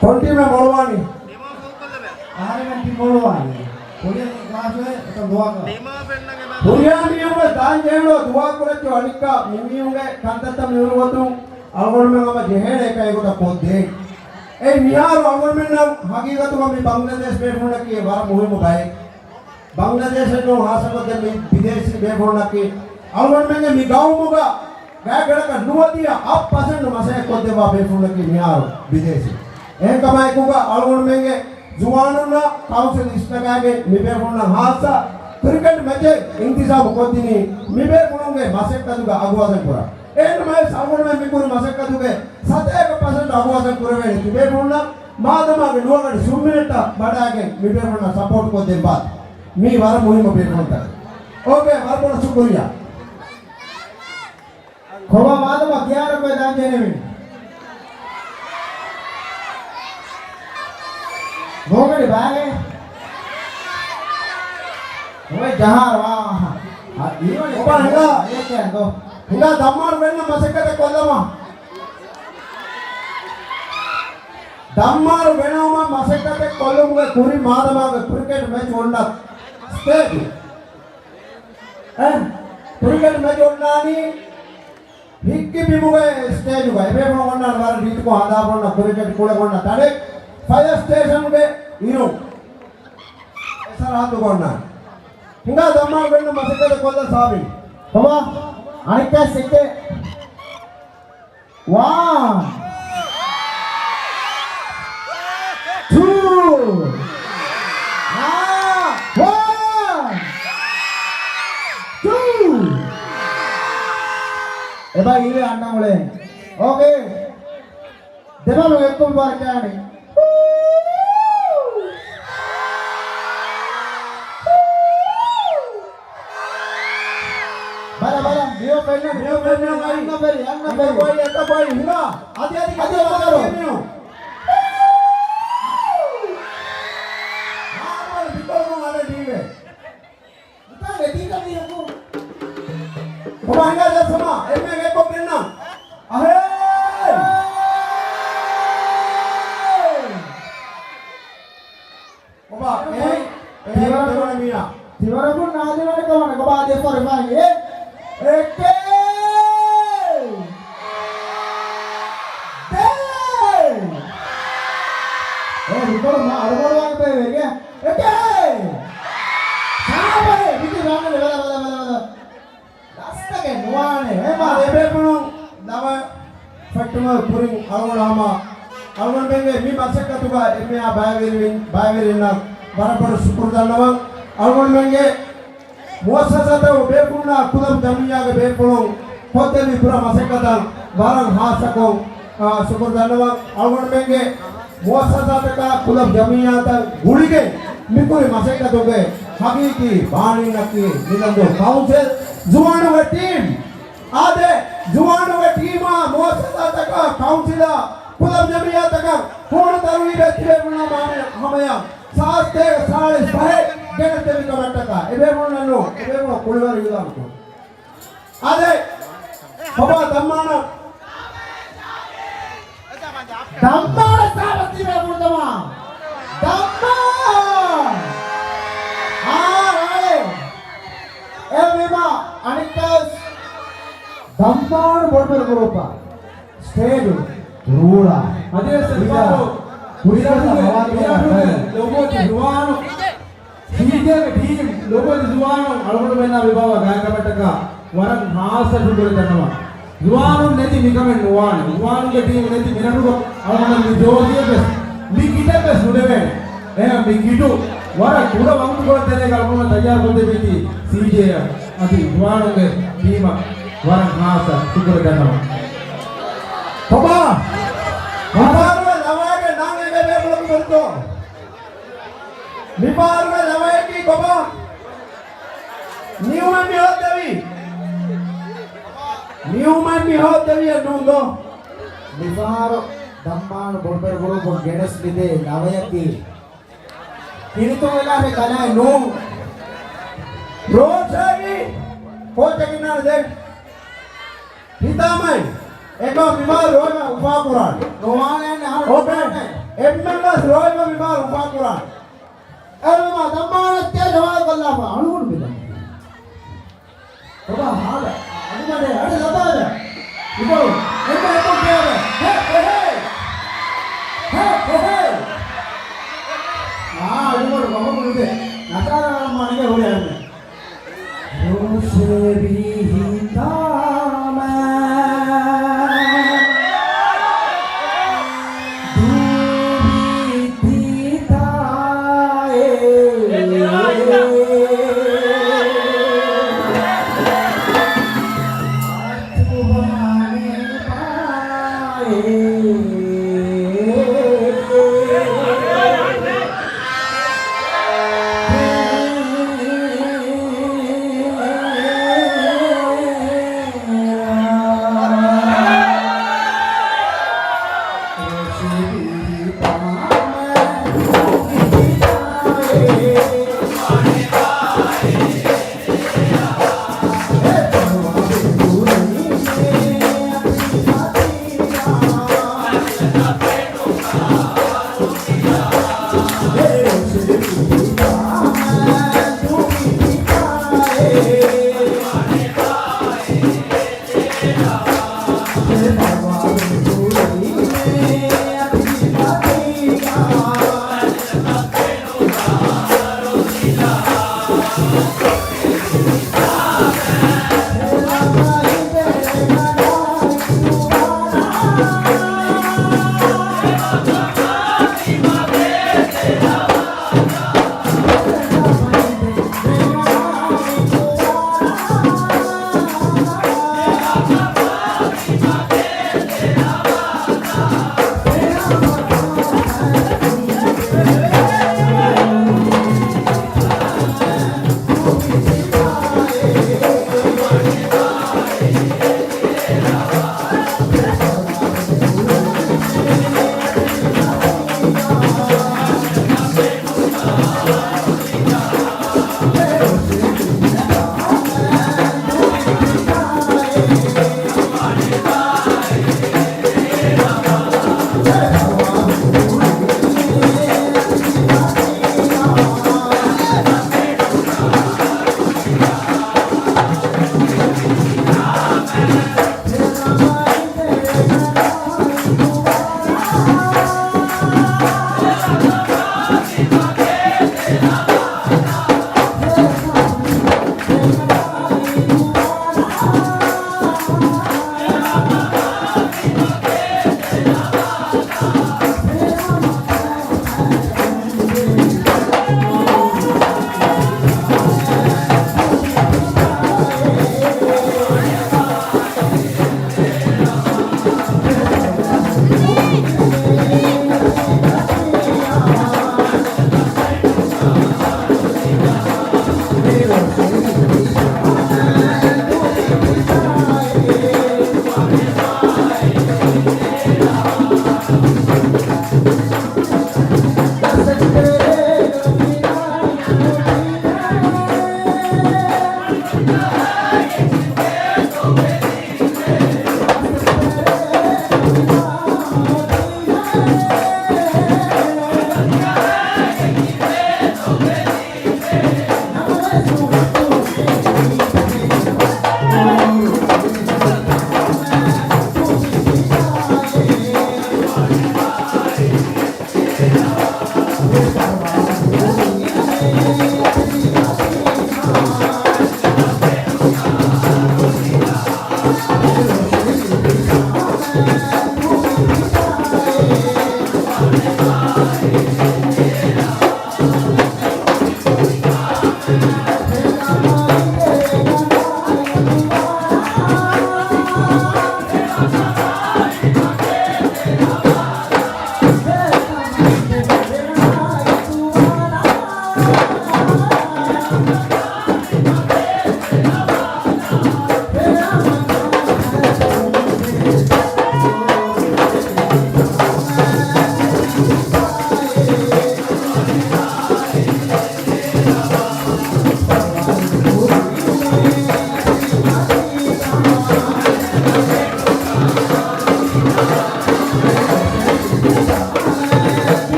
ކޮން ޓީމެއް މޮޅުވާނީ؟ އަހަރެމެން ޓީމް މޮޅުވާނީ. ކުރިޔަށް ކްލާސްވެ އެތަން ދުވާކަށް. ހުރިހާ މީހުންވެސް ދާން ޖެހޭނު ދުވާ ކުރައްޗޯ އަނެއްކާ މި މީހުންގެ ކަންތައްތައް މި އުރުވަތުން އަޅުގަނޑުމެން ހަމަ ޖެހޭނެ އެކަން އެގޮތަށް ކޮށްދޭ. އެ މިހާރު އަޅުގަނޑުމެންނަށް ހަގީގަތުގަ މި ބަންގްލަދޭޝް ބޭފުޅުންނަކީ ވަރަށް މުހިއްމު ބައެއް. ބަންގްލަދޭޝެއް ނޫން ހާއްސަކޮށް ދެން މި ބިދޭސީ ބޭފުޅުންނަކީ އަޅުގަނޑުމެންގެ މި ގައުމުގަ ގާތްގަނޑަކަށް ނުވަދިހަ އަށް ޕަސެންޓް މަސައްކަތް ކޮށްދެއްވާ ބޭފުޅުންނަކީ މިހާރު ބިދޭސީ. އެހެންކަމާއެކުގަ އަޅުގަނޑުމެންގެ ޒުވާނުންނަށް ކައުންސިލް އިސްނަގާގެން މިބޭފުޅުންނަށް ހާއްސަ ކްރިކެޓް މެޗެއް އިންތިޒާމު ކޮށްދިނީ މިބޭފުޅުންގެ މަސައްކަތުގަ އަގުވަޒަން ކުރަން. އެހެންނަމަވެސް އަޅުގަނޑުމެން މިކުރި މަސައްކަތުގެ ސަތޭކަ ޕަސެންޓް އަގުވަޒަން ކުރެވޭނެ ތިބޭފުޅުންނަށް މާދަމާގެ ނުވަގަނޑު ސުންމިނެއްޓަށް ވަޑައިގެން މިބޭފުޅުންނަށް ސަޕޯޓް ކޮށްދެއްވާތި. މީ ވަރަށް މުހިއްމު ބޭފުޅުންތަކެއް. އޯކޭ، ވަރަށް ބޮޑަށް ޝުކުރިއްޔާ. ކޮބާ މާދަމާ ކިޔާރަކޮއެ ދާން ޖެހެނީ؟ މޯގަނޑި ބާގެ. މޮވެ ޖަހާރަ ވާ. އާ، އީވަނި ކޮބާ ހިނގާ؟ އޭކެ އަނދޯ. ހިނގާ ދަންމާރު ވެންނަ މަސައްކަތެއް ކޮށްލަމާ. ދަންމާރު ގެނައުމަށް މަސައްކަތެއް ކޮށްލުމުގެ ކުރިން މާދަމާގެ ކްރިކެޓް މެޗް އޮންނަ ސްޓޭޖު. އެ، ކްރިކެޓް މެޗް އޮންނާނީ ހިއްކި ބިމުގެ ސްޓޭޖުގަ. އެބޭފުޅުން އޮންނާނެ ވަރަށް ރީތިކޮށް ހަދާފަ އޮންނަ ކްރިކެޓް ކުޅެ އޮންނަ ތަނެއް ފަޔަރ ސްޓޭޝަންގެ އިރު. އެ ސަރަހައްދުގަ އޮންނާނެ. ހިނގާ ދަންމާރު ގެންނަ މަސައްކަތެއް ކޮށްލަން ސާބިން. ކޮބާ؟ އަނެއްކާ ސެކެ. One, two, އާ، one, two. އެބަ އިރެ އަންނަ އުޅެ. އޯކޭ. ދެބަލު އެއްކޮށް ވަރަކާނެ. ބަލަ، ބަލަ، މިއޮ ފެންނަ، މިއޮ ފެންނަ، އަންނަ ބެރި، އަންނަ ބެރި. އަންނަ ބޮއި، އަންނަ ބޮއި، ހިނގާ. އަދި، އަދި، އަދި، އަދި، އަދި، އަދި، މިއޮ. މާދަމާ ބިކޮޅު އަދަ ދީވެ. ކޮބާ ހިނގާ ޖައްސަމާ، އެންމެ ގެއްކޮށް ގެންނަ. އަހޭ! ކޮބާ، އެ، އެ، ތިވަރަކުން، ދެވަނަ މީނާ. ތިވަރަކުން ނާދިވަނި ކަމަނ، ކޮބާ ދެ ފަރި ފައި، އެ؟ އެކޭ! ދޭ! އެ، ހިތޮޅު މާ އަޅުގަނޑު ވާން ބޭވޭގެ. އެކޭ! ސާބަހެ! މިތި ރާނަލެ ވަލަ، ވަލަ، ވަލަ، ވަލަ. ލަސްތަކެއް ނުވާނެ. އެމާ އެބޭފުޅުން ދަވަ ފެއްޓުމަށް ކުރިން އަޅުގަނޑު ހަމަ އަޅުގަނޑުމެންގެ މި މަސައްކަތުގަ އެންމެހާ ބައިވެރިން، ބައިވެރިންނަށް ވަރަށް ބޮޑަށް ޝުކުރު ދަންނަވަން. އަޅުގަނޑުމެންގެ މުއައްސަސާތައް ބޭފުޅުންނާ ކުލަބް ޖަމިއްޔާގެ ބޭފުޅުން ކޮށްދެއްވި ބުރަ މަސައްކަތަށް ވަރަށް ހާއްސަކޮށް، އާ، ޝުކުރު ދަންނަވަން. އަޅުގަނޑުމެންގެ މުއައްސަސާތަކާ ކުލަބް ޖަމިއްޔާތައް ގުޅިގެން މިކުރި މަސައްކަތުގެ ހަގީގީ ބާނީންނަކީ ނިލަންދޫ ކައުންސިލް ޒުވާނުގެ ޓީމް. އާދެ، ޒުވާނުގެ ޓީމާ މުއައްސަސާތަކާ ކައުންސިލާ ކުލަބް ޖަމިއްޔާތަކަށް ހޫނު ތަރުވީބެއް ތިބޭފުޅުންނާ މާމެ ހަމަޔަށް ސާސް ދޭގެ ސާޅީސް ފަހެއް ގެނެސްދެވި ކަމަށްޓަކާ އެބޭފުޅުންނަށް ނޫން، އެބޭފުޅުން ކުޅިވަރު އިއުލާން ކުރުން. އާދެ، ބަބާ ދައްމާނަށް. ދައްމާނަށް ސާބަސް ދީބަ ފުރަތަމަ. ދައްމާން. އާ، ރާޅޭ. އެ ވީމާ އަނެއްކާވެސް ދައްމާން ބޮޑުބެރު ގުރޫޕަށް ސްޓޭޖު ރޫޅާ. އަދިވެސް އިން މިހާރު ކުރިއަށް މިރަށުގެ، ހަވާލު މިރަށުގެ ކުރާ ލޮބުވެތި ޒުވާނު، ސީޖޭގެ ޓީމް ލޮބުވެތި ޒުވާނު އަޅުގަނޑުމެންނާ މި ބާވާ ގާތްކަމަށްޓަކާ ވަރަށް ހާއްސަ ޝުކުރެއް ދަންނަވަން. ޒުވާނުން ނެތި މިކަމެއް ނުވާނެ. ޒުވާނުންގެ ޓީމް ނެތި މިރަށުގަ އަޅުގަނޑަށް މި ޖޯޒީއެއް ވެސް، މި ކިޓެއް ވެސް ނުލެވޭނެ. އެހެން މި ކިޓު ވަރަށް ކުޑަ ވަގުތުކޮޅެއް ތެރޭގަ އަޅުގަނޑު ތައްޔާރުކޮށްދެއްވީތީ ސީޖޭއަށް. އަދި ޒުވާނުންގެ ޓީމަށް ވަރަށް ހާއްސަ ޝުކުރެއް ދަންނަވަން. ކޮބާ؟ މިފަހަރުވެސް ލަވައެއްގެ ނާން އެނގޭ ބޭފުޅަކު ބުންތޯ؟ މިފަހަރުވެސް ލަވަޔަކީ ކޮބާ؟ ނިއުމެއް މި ހޯއްދެވީ. ނިއުމެއް މި ހޯއްދެވިއެއް ނޫން ދޯ؟ މިފަހަރު ދައްމާން ބޮޑުބެރު ގުރޫޕުން ގެނެސް މިދޭ ލަވަޔަކީ ކިރިތި އެލާހެ ކަލާ ނޫން. ރޯޝަނީ ކޯޗަކިންނާނެ ދެން. ހިތާމައި އެކަމް މިމާ ރޯމަ އުފާކުރާނެ. ރޯވާނެ އަހަރު އޯކޭ. ރޯވާނެ. އެންމެންވެސް ރޯމަ މިމާ އުފާކުރާނެ. އެރުމާ ދައްމާނަށް ތޭ ޖަވާބު ކޮށްލާފަ އަޅުގަނޑު މިދަނީ. ބަބާ ހާލަ. އަޑުމަޑޭ، އަޑި ލަދާލަ. އިބަރު. އެންމެ އެކޮށް ކިޔާވެ. ހޭ، ހޭ، ހޭ. ހޭ، ހޭ، ހޭ. އާ، އަޑުމަޑު ބަބަ މުޅިދެ. ނަކާލާ މަނިގެ ހުރި އަންނެ. ރޯޝެވި ހިތާމަ ދޫވި ތިތާއޭ. އަތުވާނެ ބާއޭ.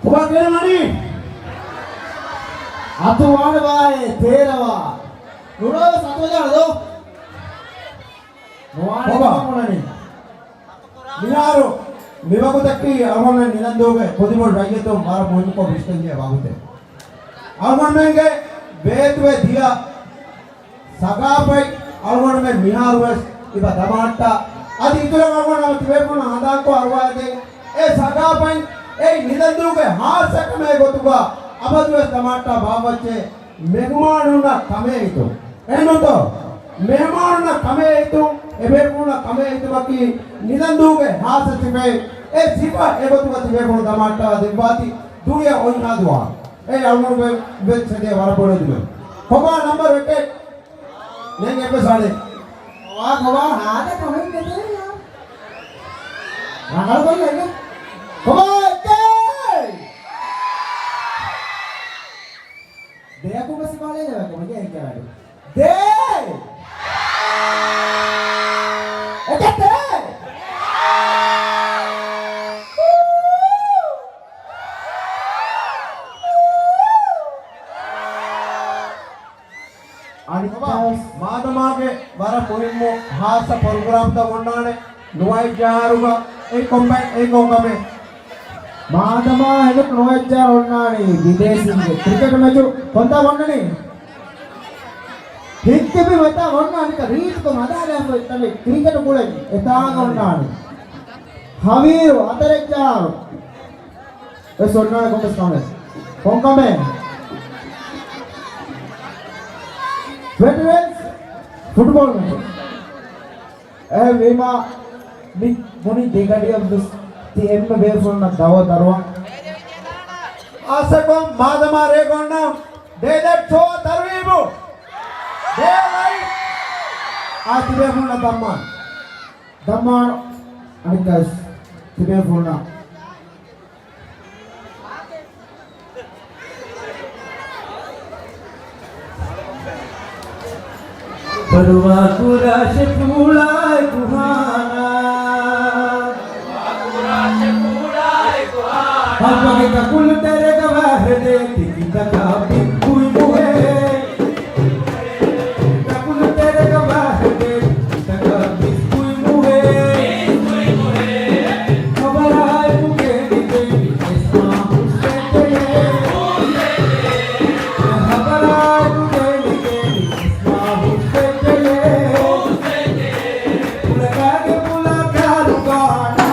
ކޮބާ ކިޔަނީ؟ އަތު ވާނެ ބާއޭ ތޭރަވާ. ނުރޯ ސަތުވެދާނެ ދޯ. ނުވާނެ ކޮބާ؟ ކަމުނަނީ. މިހާރު މިވަގުތަކީ އަޅުގަނޑުމެން ނިލަންދޫގެ ކުދިމުޅި ރައްޔިތުން ވަރަށް މުހިންމުކޮށް ވިސްނަންޖެހޭ ވަގުތެއް. އަޅުގަނޑުމެންގެ ބޭތުވެ ދިޔަ ސަގާފަތް އަޅުގަނޑުމެން މިހާރުވެސް އިބަ ދަމާއްޓާ، އަދި އިތުރަށް އަޅުގަނޑު ތިބޭފުޅުންނަށް ހަނދާންކޮށް އަރުވާދޭ، އެ ސަގާފަތް އެއީ ނިލަންދޫގެ ހާއްސަ ކަމެއް ގޮތުގަ އަބަދުވެސް ދަމާއްޓާ ބާއްވައްޗޭ މެހުމާނުންނަށް ކަމޭ ހިތުން. އެހެންނޫންތޯ؟ މެހުމާނުންނަށް ކަމޭ ހިތުން، އެބޭފުޅުންނަށް ކަމޭ ހިތުމަކީ ނިލަންދޫގެ ހާއްސަ ސިފައެއް. އެ ސިފަ އެގޮތުގަ ތިބޭފުޅުން ދަމާއްޓާ ދެއްވާތި ދުނިޔެ އޮތްހާ ދުވާ. އެ އަޅުގަނޑު ވެ-، ވެ-، ސެދޭ ވަރަށް ބޮޑެތި މެ. ކޮބާ ނަމްބަރު އެކެއް؟ ނެން އެއްވެސް އަޑެއް. ކޮބާ، ކޮބާ، ހާދަ ކަމެއް ނެތޭ. ރަނގަޅު ކޮށްލަ އެކެއް. ކޮބާ އެކެއް؟ ދެއަކު ބަސް ބާލޭ ދެވަކު މަގޭ އެކެއް އަޑު. ދޭ! އެކެއް ދޭ! އަނިކާސް މާދަމާގެ ވަރަށް މުހިއްމު ހާއްސަ ޕްރޮގްރާމްތައް އޮންނާނެ ނުވައެއް ޖަހާއިރުގަ އެ ކޮންބައި އެ ކޮންކަމެއް؟ މާދަމާ ހެލެޓް ނުވައެއް ޖަހާއިރު އޮންނާނީ ބިދޭސީންގެ ކްރިކެޓް މެޗު ކޮންތާ އޮންނަނީ؟ ހިތްތިބި މަތާ އޮންނާނީ ރީތިކޮށް ހަދާލާފަ އޮތް ތަނެއް ކްރިކެޓް ކުޅެން އެތާނގަ އޮންނާނީ. ހަވީރު ހަތަރެއް ޖަހާއިރު. ވެސް އޮންނާނެ ކޮންމެސް ކަމެއް. ކޮން ކަމެއް؟ ވެޓްރެންސް ފުޓްބޯލް މެޗު. އެހެންވީމާ، މި ބުނި ދެގަޑިއަށް ވެސް ތި އެންމެ ބޭފުޅުންނަށް ދައުވަތު އަރުވަން. އާސަކޮށް މާދަމާ ރޭގަ އޮންނަ ޑޭލެޓް ޝޯ ތަރުވީބު. ޑޭ ލައިޓް. އާ ތިބޭފުޅުންނަށް ދަންމާން. ދަންމާން އަނެއްކާވެސް ތިބޭފުޅުންނަށް. ފަރުވާ ކުރާށެ ފޫޅާއެކު ހާނާ. އަބަގެ ކަކުލު ތެރެގަ ވާހެދޭ ތިކިތަކާ ބިއްކުއި މުހޭ. ކަކުލު ތެރެގަ ވާހެދޭ ތިކިތަކާ ބިއްކުއި މުހޭ. ހަބަރާއެކު ގޭނިގެން އިސްމާ ހުސްވެއްޖެޔޭ. ހަބަރާއެކު ގޭނިގެން އިސްމާ ހުސްވެއްޖެޔޭ. ކުޅަދާގެ ކުޅަ ކާރުގާނާ.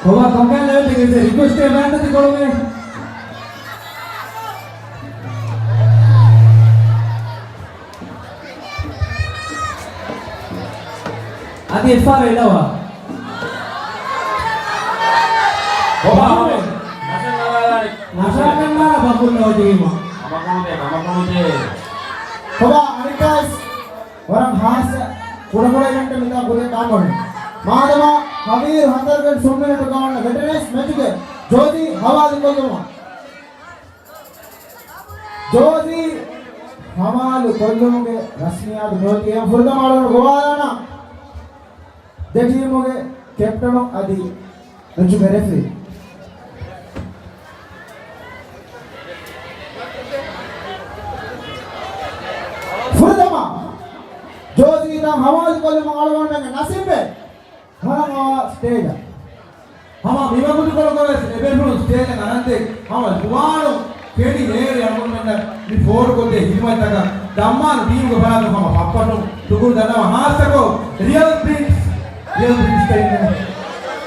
ކޮބާ ކޮންކަހަލަ އެވެންޓެއް އެއް ރިކުއެސްޓެއް ބާތަތި ކޮޅުމެ. އަދި އެއްފަހަރު އެޅަވާ. ކޮބާ ހަމަ ނަށަން އަރާލާނެ. ނަށާކަންނާނަ ބަކުން ނޯޓީމަ. ހަމަކުނުދޭ، ހަމަކުނުދޭ. ކޮބާ އަނެއްކާވެސް ވަރަށް ހާއްސަ ކުޑަކުޑަ އިވެންޓެއް މިތާ ކުރިއަށް ކާމޮނެ. މާދަމާ ހަވީރު ހަތަރުގެ ސުންމިނެޓުގަ ވަންނަ ވެޓަރނަސް މެޗުގެ ޖޯޒީ ހަވާލު ކޮށްލުމަށް. ޖޯޒީ ހަވާލު ކޮށްލުމުގެ ރަސްމިއްޔާތު މިއޮތީ އެ ފުރަތަމަ އަޅުގަނޑު ގޮވާލާނަން ދެ ޓީމުގެ ކެޕްޓަނު އަދި މެޗުގެ ރެފްރީ. ފުރަތަމަ ޖޯޒީ ދާން ހަވާލު ކޮށްލުމަށް އަޅުގަނޑުމެންގެ ނަސީބެއް ހަމަ ސްޓޭޖަށް. ހަމަ މިވަގުތުކޮޅުގަވެސް އެބޭފުޅުން ސްޓޭޖަށް އަރަންދެން ހަމަ ޒުވާނު ކެނޑި ނޭޅި އަޅުގަނޑުމެންނަށް މި ފޯރުކޮށްދޭ ހިދުމަތްތަކަށް ދަންމާނު ޓީމުގެ ފަރާތުން ހަމަ ފައްޕަޓުން ޝުކުރު ދަންނަވަން. ހާއްސަކޮށް ރިއަލް ޕްރިންސް، ރިއަލް ޕްރިންސް ޓީމް،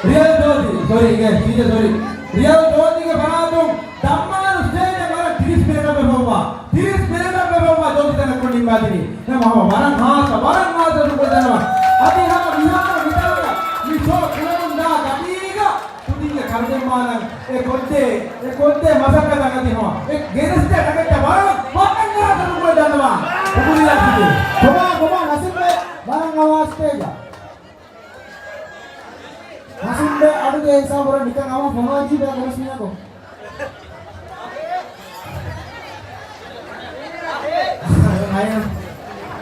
ރިއަލް ޖޯޒީ، ސޮރީ، އިނގޭ، ސީޖޭ ސޮރީ. ރިއަލް ޖޯޒީގެ ފަރާތުން ދަންމާނު ސްޓޭޖަށް ވަރަށް ތިރީސް މިނެޓަށް ވެފައިވާ، ތިރީސް މިނެޓަށް ވެފައިވާ ޖޯޒީ ތަނަކުން ނިންމާދިނީ. ހަމަ ވަރަށް ހާއްސަ، ވަރަށް ހާއްސަ ޝުކުރު ދަންނަވަން. އަދި ހަމަ މިހާރު މިތަނުގަ މި ޝޯ ކުޅެމުންދާ ގަޑީގަ ކުދިންގެ ކަންދެންމާނަން އެ ކޮށްދޭ، އެ ކޮށްދޭ މަސައްކަތަށް އަދި ހަމަ އެ ގެނެސްދޭ ނަގައްޓަށް ވަރަށް ވަރަށް ހާއްސަ ޝުކުރު ދަންނަވަން. ޝުކުރިއްޔާ ސިދި. ކޮބާ، ކޮބާ ނަސީބެ ވަރަށް އަވާސް ސްޓޭޖަށް. ނަސީބެ އަޑުގެ ހިސާބު ވަރަށް ނިކަން އަވާ ފޮނުވާ ޖީބެ ގޮސް މިޔަކު.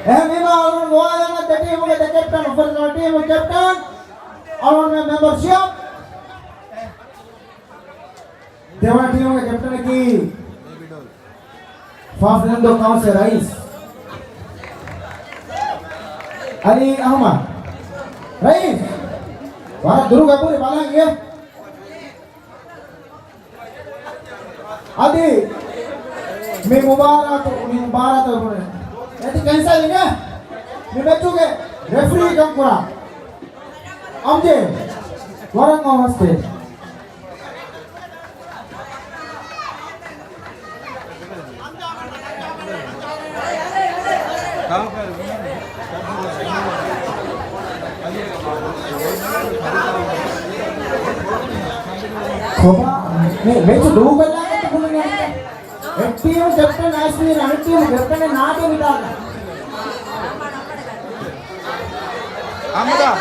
އެހެންވީމަ އަޅުގަނޑު ގޮވާލާނަން ދެ ޓީމުގެ ދެ ކެޕްޓަން، އުފަލުން ޓީމު ކެޕްޓަން، އަޅުގަނޑުމެން މެމްބަރ ޝިޔާބް. ދެވަނަ ޓީމުގެ ކެޕްޓަނަކީ ފާފް ނަންދޯ ކައުންސިލް ރައީސް އަލީ އަހްމަދު. ރައީސް، ވަރަށް ދުރުގަ ބުރި ބަލަން އިޔޭ. އަދި މި މުބާރާތު، މި މުބާރާތު އެތި ކެންސަލް އިނގޭ. މި މެޗުގެ ރެފްރީ ކަން ކުރާ އަމްޖޭ ވަރަށް އަވަސް ސްޓޭޖް. ކޮބާ މި މެޗު ދޫކޮށްލާނެ ކުޅުން އެ އެއް ޓީމު ކެޕްޓަން އައިސް މީން އަނެއް ޓީމު ކެޕްޓަނެއް ނާދޭ މިތާގަ. އަހްމަދާ.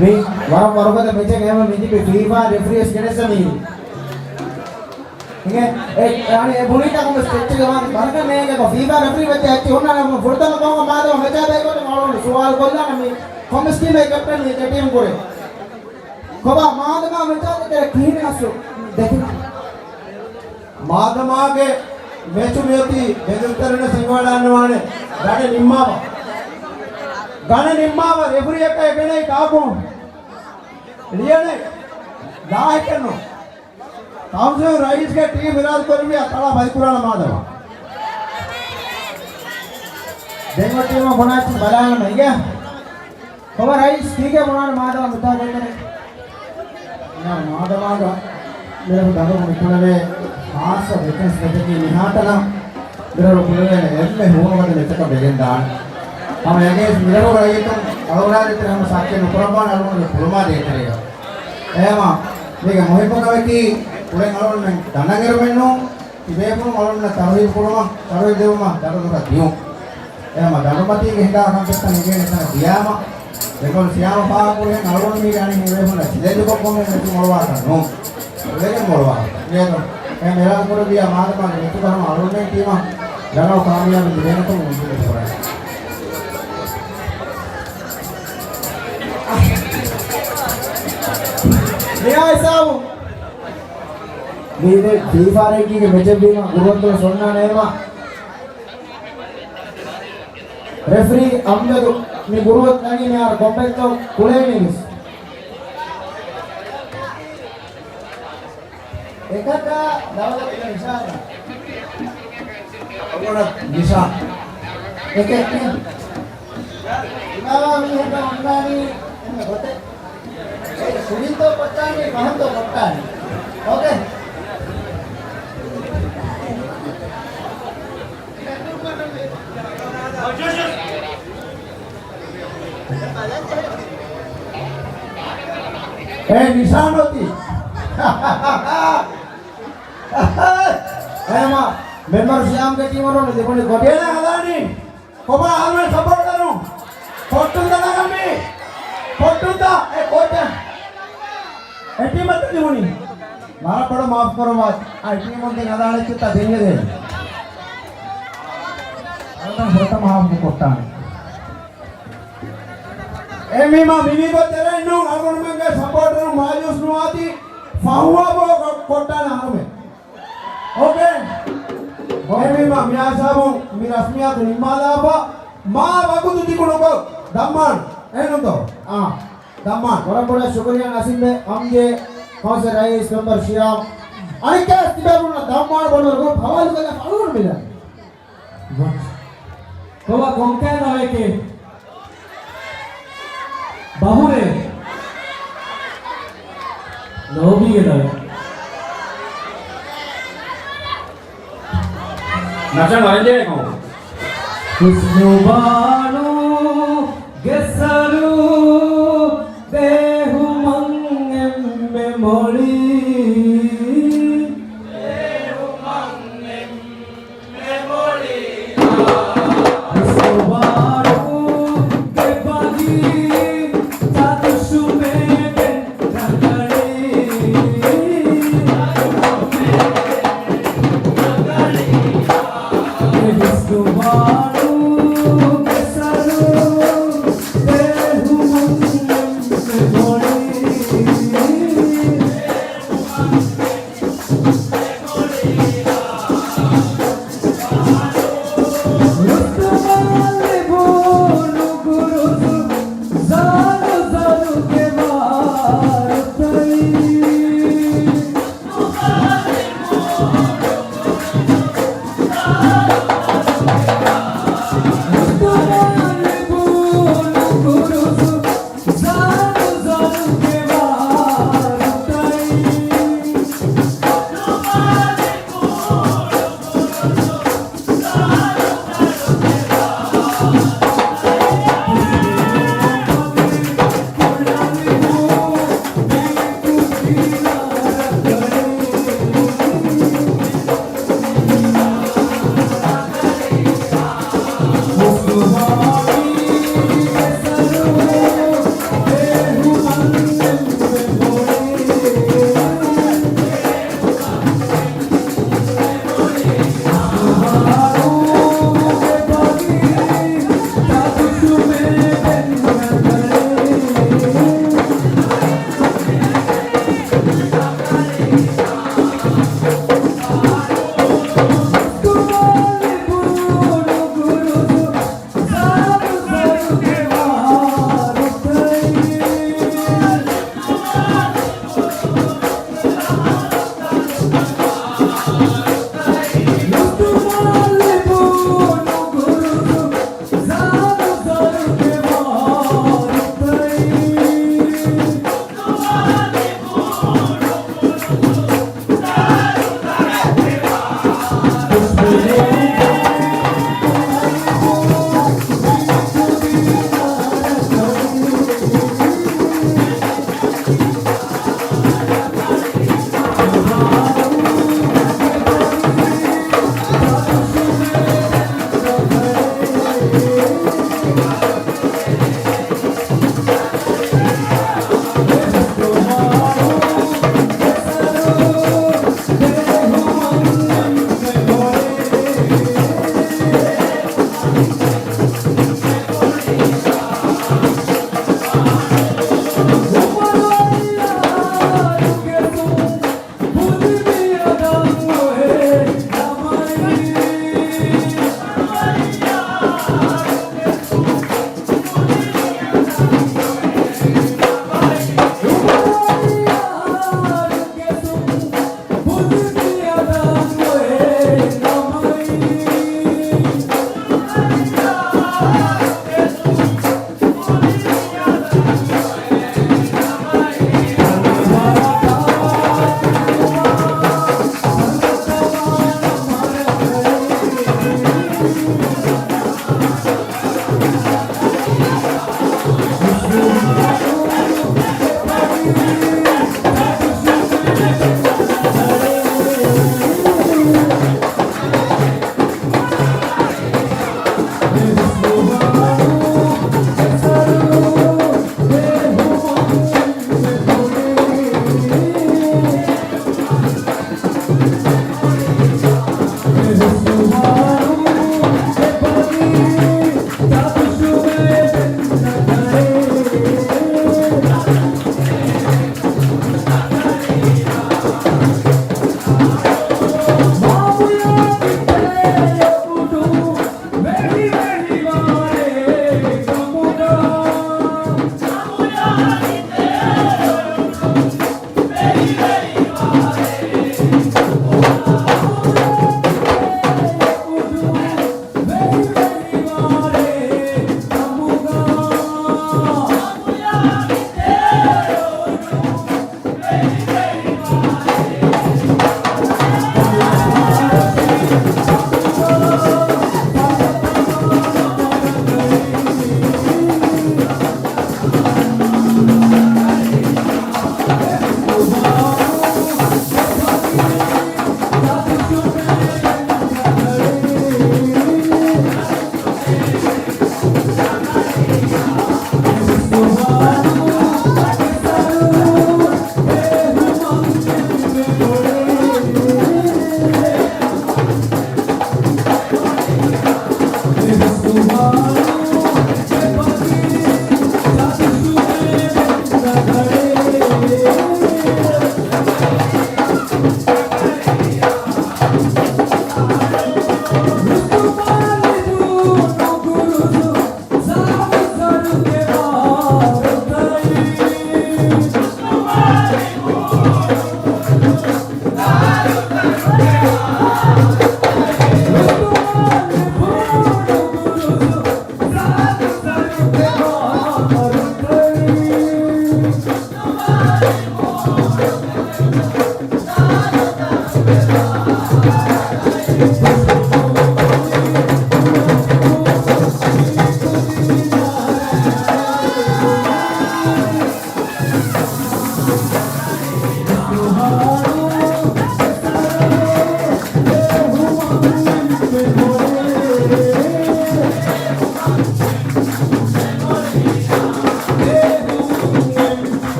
މި ވަރަށް ވަރުގަދަ މެޗެއް އެހެންވެ މި ތިބި ފީފާ ރެފްރީއަސް ގެނެއްސަ މީ. އިނގޭ، އެ، އަނެ އެ ބުނިތަކުން ސްޓެޗްގެ ވާން ވަރަކަށް ނޭނގެ ފީފާ ރެފްރީ ވެއްޖެ އެއްޗި ހުންނާނެ ފުރަތަމަ ގޮވަމަ މާދަމާ މެޗާ ބޭކޮށް މަޅުން ސުވާލު ކޮށްލާނަ މި ކޮމިސް ޓީމްގެ ކެޕްޓަން މި ޓީމް ކުރޭ. ކޮބާ މާދަމާ މެޗާ ދެކެ ކިހިނެއް އަސްލު ދެކެ. މާދަމާގެ މެޗު މިއޮތީ ބެލުންތެރިން ސިނގުވަޑާންނަވާނެ ގަނެ ނިންމާވާ. ގަނެ ނިންމާވާ ރެފްރީއަކަށް ގެނައި ކާކު ލިޔަނެ ލާހިކެއްނު. ކައުންސިލް ރައީސްގެ ޓީމް އިރާދަކުރެއްވިޔާ ތަޅާ ބަލިކުރާނަ މާދަމާ. ދެން އޮތީމަ ބުނާއްޗި ބަލާނަމަ އިނގޭ. ކޮބާ ރައީސް ކީކޭ ބުނާނެ މާދަމާ މިތާ ގޮތަށް؟ މާދަމާގަ މިރަށު ދަނޑު މިކުޅެވޭ ހާއްސަ ވެކެންސް މެޗަކީ މިހާތަނަށް މިރަށު ކުޅެވޭނެ އެންމެ ހޫނުވަދެ މެޗަކަށް ވެގެންދާނެ. ހަމަ އެގޭސް މިރަށު ރައްޔިތުން އަޅުގަނޑާދޭތެރޭ ހަމަ ސައްކެ ނުކުރައްވާނެ އަޅުގަނޑުގެ ކުޅުމާ ދޭތެރޭގަ. އެހެމަ މީގެ މުހިއްމު ކަމަކީ ކުޅެން އަޅުގަނޑުމެން ދަނޑަށް އެރުމެއްނޫން. ތިބޭފުޅުން އަޅުގަނޑުމެންނަށް ތަރުހީބު ކުރުމަށް، ތަރުހީބު ދެވުމަށް ދަނޑު ދުރަށް ދިޔުން. އެހެމަ ދަނޑުމަތީގެ ހިނގާ ކަންތައްތައް ހިނގޭނެ ތަނަށް ދިޔާމަ، ދެކޮޅު ސިޔާމަ ފާހަގަކުރިހެން އަޅުގަނޑު މީގެ އަނެއް ހިނގޭފުޅުންނަށް ޗެލެންޖުކޮށް ކޮންމެ މެޗު މޮޅުވާކަށް ނޫން. ވެގެން މޮޅުވާ. މިއަދު އެ މެރާން ކުރެއްވިޔާ މާދަމާގެ މިތުގަހަމަ އަޅުގަނޑުމެން ޓީމަށް ރަނަވް ކާމިޔާބު ދިނޭނެކަމުން އުއްމީދު ކުރަން. މިއާ ހިސާބު މީ ފީފާ ރޭންކިންގ މެޗެއް ވީމަ ގުރުއަތުގަ ސޮންނާނެ އެމަ. ރެފްރީ އަމްޖަދު މި ގުރުއަތު ދަނީ މިހާރު ކޮންމެއްތޯ ކުޅޭނީ ވެސް. އެކަކާ ދައުލަތުގެ ނިޝާނާ. އަޅުގަނޑަށް ނިޝާން. އެކެއް މި އިމާމާ މީހަކަށް އޮންނާނީ އެންމެ ގޮތެއް. ކުދިންތޯ ކޮއްޓާނީ، ފަހަންތޯ ކޮއްޓާނީ. އޯކޭ. އޭ ނިޝާން އޮތީ. އޭމާ، މެމްބަރު ޝިޔާމްގެ ޓީމަށް ލިބުނީ ކޮޓިއެއް ހަދާނީ. ކޮބާ އަހަރުމެން ސަޕޯޓަރު؟ ކޮއްޓުންތަ ނަގަމީ؟ ކޮއްޓުންތަ؟ އެ ކޮއްޓަ. އެ ޓީމަށް ލިބުނީ. ވަރަށް ބޮޑަށް މާފު ކުރައްވާ. އައި ޓީމުން ދެން ހަދާނެ އެއްޗެއްތަ ދެން ހެދޭ. އަޅުގަނޑު ފުރަތަމަ ހާފު ކޮއްޓާނެ. އެ މީމާ މިވީ ގޮތް ތެރެއިން ނޫން އަޅުގަނޑުމެންގެ ސަޕޯޓަރު މާޔޫސް ނުވާތީ ފަހުވާ ބޯ ކޮ-، ކޮއްޓާނެ އަހަރުމެން. އޯކޭ. އެ މީމާ މި ހިސާބުން މި ރަސްމިއްޔާތު ނިންމާލާފަ މާ ވަގުތު ދިގު ނުކޮށް ދައްމާން. އެހެންނުތޯ؟ އާ. ދައްމާން. ވަރަށް ބޮޑަށް ޝުކުރިއްޔާ ނަސީމްބެ، އަމްޖޭ، ކައުންސިލް ރައީސް މެމްބަރު ޝިޔާމް. އަނެއްކާވެސް ތިބޭފުޅުންނަށް ދައްމާން ބޮޑުވަރު ގޮތް ހަވާލުކޮށްލާފަ އަޅުގަނޑު މިލަނީ. ކޮބާ ކޮންކަހަލަ އޮއެކޭ؟ ބަހުރޭ. ލޯބީގެ ލަވެ. ނަޝަން ވަރަންޖެހޭ ކަމު. ހުސްނުބާނުގެ ސަރު ބޭހުމަން އެންމެ މޮޅީ.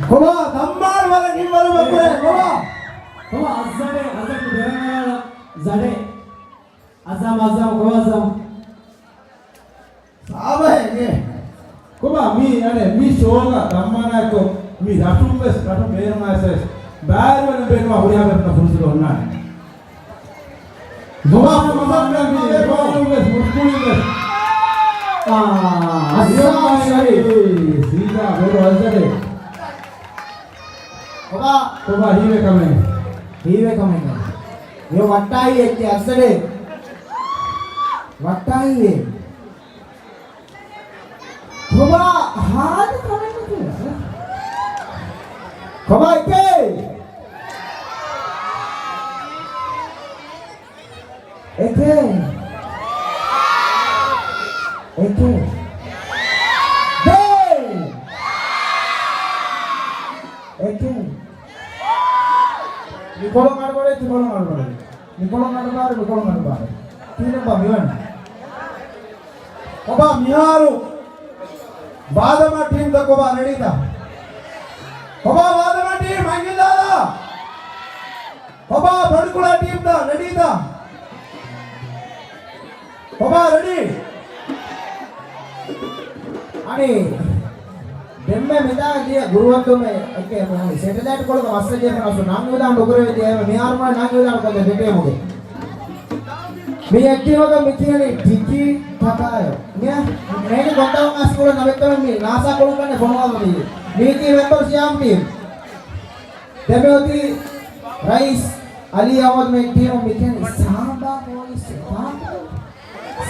ކޮބާ ދައްމާން ވަރަށް ހިތްވަރުވެފަ ކުރޭ ކޮބާ. ކޮބާ އައްޒަޑޭ އައްޒަޑު ބެރަނގަޅަ ޒަޑޭ. އައްޒަމް އައްޒަމް ކޮބާ އައްޒަމް. ސާބަހެއް އެނގޭ. ކޮބާ މީ އަނެއް މި ޝޯގަ ދައްމާނާއެކު މި ރަށުން ވެސް ރަށުން ބޭރުން އައިސް ވެސް ބާރުވެރިން ބޭނުމާ ހުރިހާ ބޭފުޅުންނަށް ފުރުސަތު އޮންނާނެ. ކޮބާ މަސައްކަތް ކުރާ ބޭފުޅުން ވެސް މުސްކުޅިން ވެސް. އާ، އައްސާ ޝަރީފް. ސީދާ ބޭރު އައްޒަޑޭ. ކޮބާ؟ ކޮބާ ހީވޭ ކަމެއް؟ ހީވޭ ކަމެއް. ޔޯ ވައްޓާއީ އެއްޗެއް އައްސަޑޭ. ވައްޓާއީ އެ. ކޮބާ ހާދަ ކަމެއް ނެތުން. ކޮބާ އެކޭ؟ އެކޭ. އެކޭ. ދޭ. އެކޭ. މިކޮޅު އަޑުބަޑެއް، ތިކޮޅު އަޑުބަޑެއް. މިކޮޅު އަޑުބާރު، މިކޮޅު އަޑުބާރު. ތީނަ ބާ މިވަނީ. ކޮބާ މިހާރު ބާދަމާ ޓީމްތައް ކޮބާ ރެޑީތަ؟ ކޮބާ ބާދަމާ ޓީމް އަނގިލާލާ؟ ކޮބާ ބޮޑުކުޅާ ޓީމްތައް ރެޑީތަ؟ ކޮބާ ރެޑީ؟ އަނި ދެންމެ މިތާ ދިޔަ ގުރުއަތުމެ އެކޭ ސެޓެލައިޓް ކޮޅުގަ މައްސަ ޖެހެން އަސް ނާން ވިދާން ނުކުރެވި ދިޔަ މިހާރު މާ ނާން ވިދާން ކޮށްދެ ދެޓޭމުގެ. މި އެކްޓިވަކަށް މި ކިޔަނީ ޓިކީ ޓަކާޔޯ. މި މޭނި ކޮންޓަވަން އަސްކުޅަ ނަވެއްތަވެ މި ނާސާ ކޮޅުން ކަންނެ ފޮނުވާ މި. މީކީ މެމްބަރ ސިޔާމް ޓީމް. ދެމެ އޮތީ ރައީސް އަލީ އަޙްމަދު މެ ޓީމު މި ކިޔަނީ ސާމްބާ ބޯއިސް.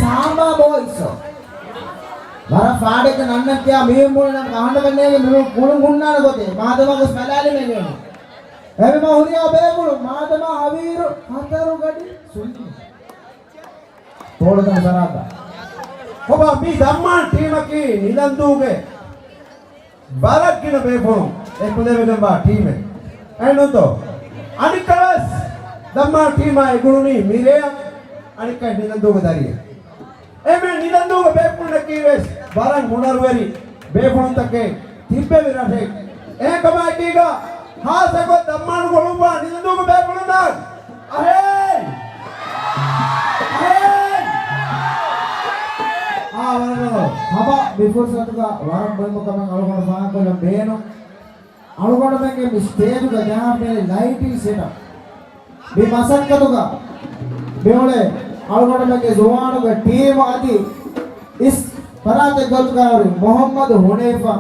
ސާމްބާ ބޯއިސް. ވަރަށް ފާޑެއްގެ ނަންނަން ކިޔާ މީހުން ބުނި ނަން ކަހަނޑަކަށް ނޭނގެ މި ކުޅުން ހުންނާނެ ގޮތެއް. މާދަމާ ގޮސް ބަލާލިމޭ ނޭނގެ. އެމެ މާ ހުރިހާ ބޭފުޅުން މާދަމާ ހަވީރު ހަތަރު ގަޑި ސުންނި. ތޯޅުތަން ސަރާތަ. ކޮބާ މި ދައްމާން ޓީމަކީ ނިލަންދޫގެ ވަރަށް ގިނަ ބޭފުޅުން އެކުލެވިގެންވާ ޓީމެއް. އެހެންނޫންތޯ؟ އަނެއްކާވެސް ދައްމާން ޓީމާ އެ ގުޅުނީ މިރޭއަށް އަނެއްކާ ނިލަންދޫގެ ދަރިއެއް. އެމެ ނިލަންދޫގެ ބޭފުޅުންނަކީވެސް ވަރަށް ހުނަރުވެރި ބޭފުޅުންތަކެއް ތިއްބެވި ރަށެއް. އެހެންކަމާއެކީގަ ހާއްސަކޮށް ދައްމާނު ގުޅުންވާ ނިލަންދޫގެ ބޭފުޅުންނަށް އަހެން! އަހެން! އާ، ވަރަށް ރަނގަޅު. ހަމަ މި ފުރުސަތުގަ ވަރަށް މުހިއްމު ކަމެއް އަޅުގަނޑު ފާހަގަކޮށްލަން ބޭނުން. އަޅުގަނޑުމެންގެ މި ސްޓޭޖުގަ ޖަހާފައި ލައިޓިން ސެޓަޕް. މި މަސައްކަތުގަ މިއުޅޭ އަޅުގަނޑުމެންގެ ޒުވާނުގެ ޓީމު އަދި އިސް ފަރާތެއް ގޮތުގަ ހުރި މުޙައްމަދު ހުނައިފާ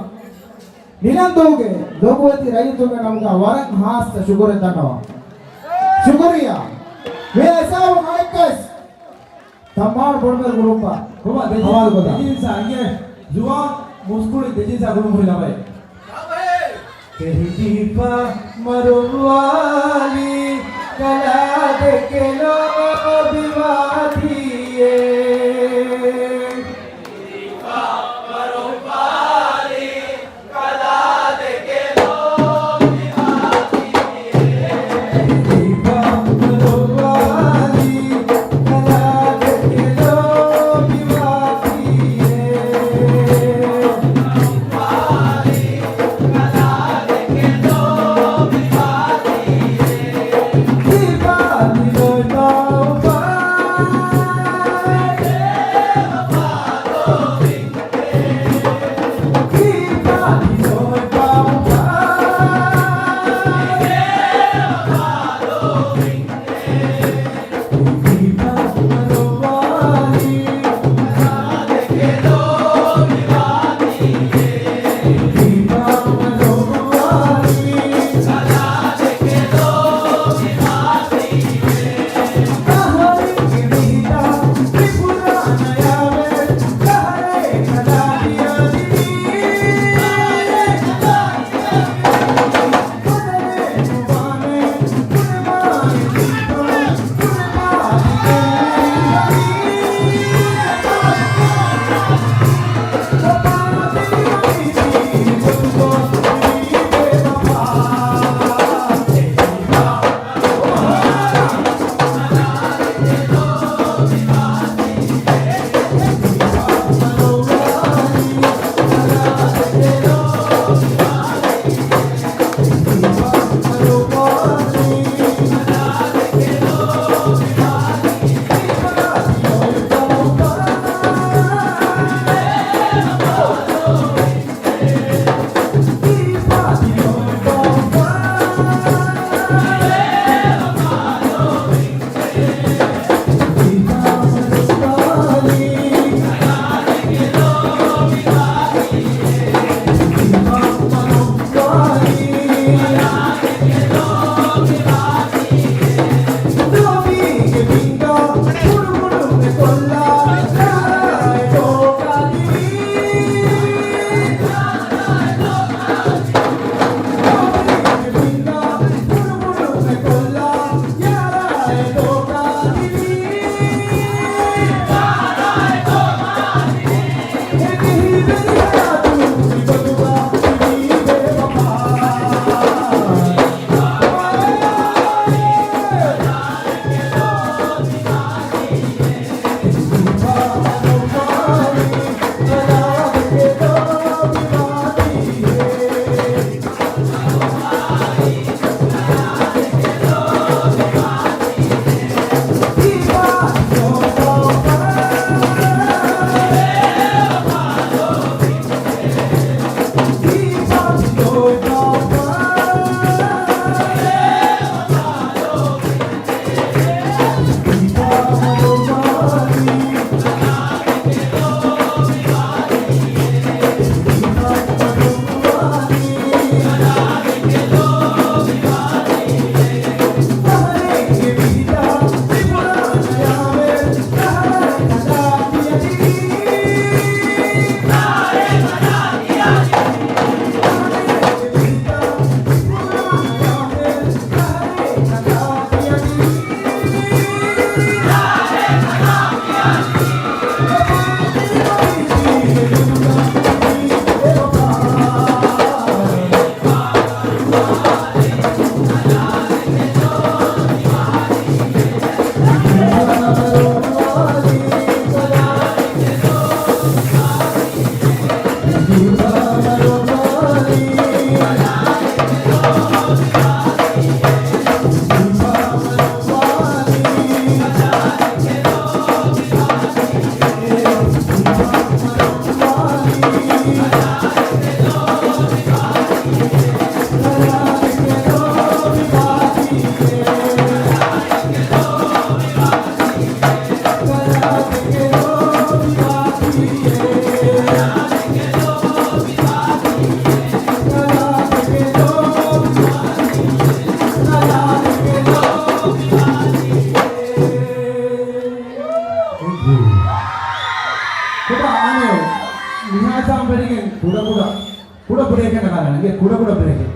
ނިލަންދޫގެ ލޮބުވެތި ރައްޔިތުންގެ ނަމުގަ ވަރަށް ހާއްސަ ޝުކުރެއް ދަންނަވަން. ޝުކުރިއްޔާ. މި ހިސާބު މައެއްކަސް ތަންވާން ބޮޑުބެލް ގުރޫޕަށް ކޮބާ ދެޖިން-، ހަވާލުކޮށްލާ. ދެޖިންސާ އިނގޭ ޒުވާން މުސްކުޅި ދެޖިންސާ ގުޅުން ހުރި ލަބައެއް. ކެހިދީފަ މަރުވާލި ކަލާ ދެކެ ލޯބިވާތީއޭ.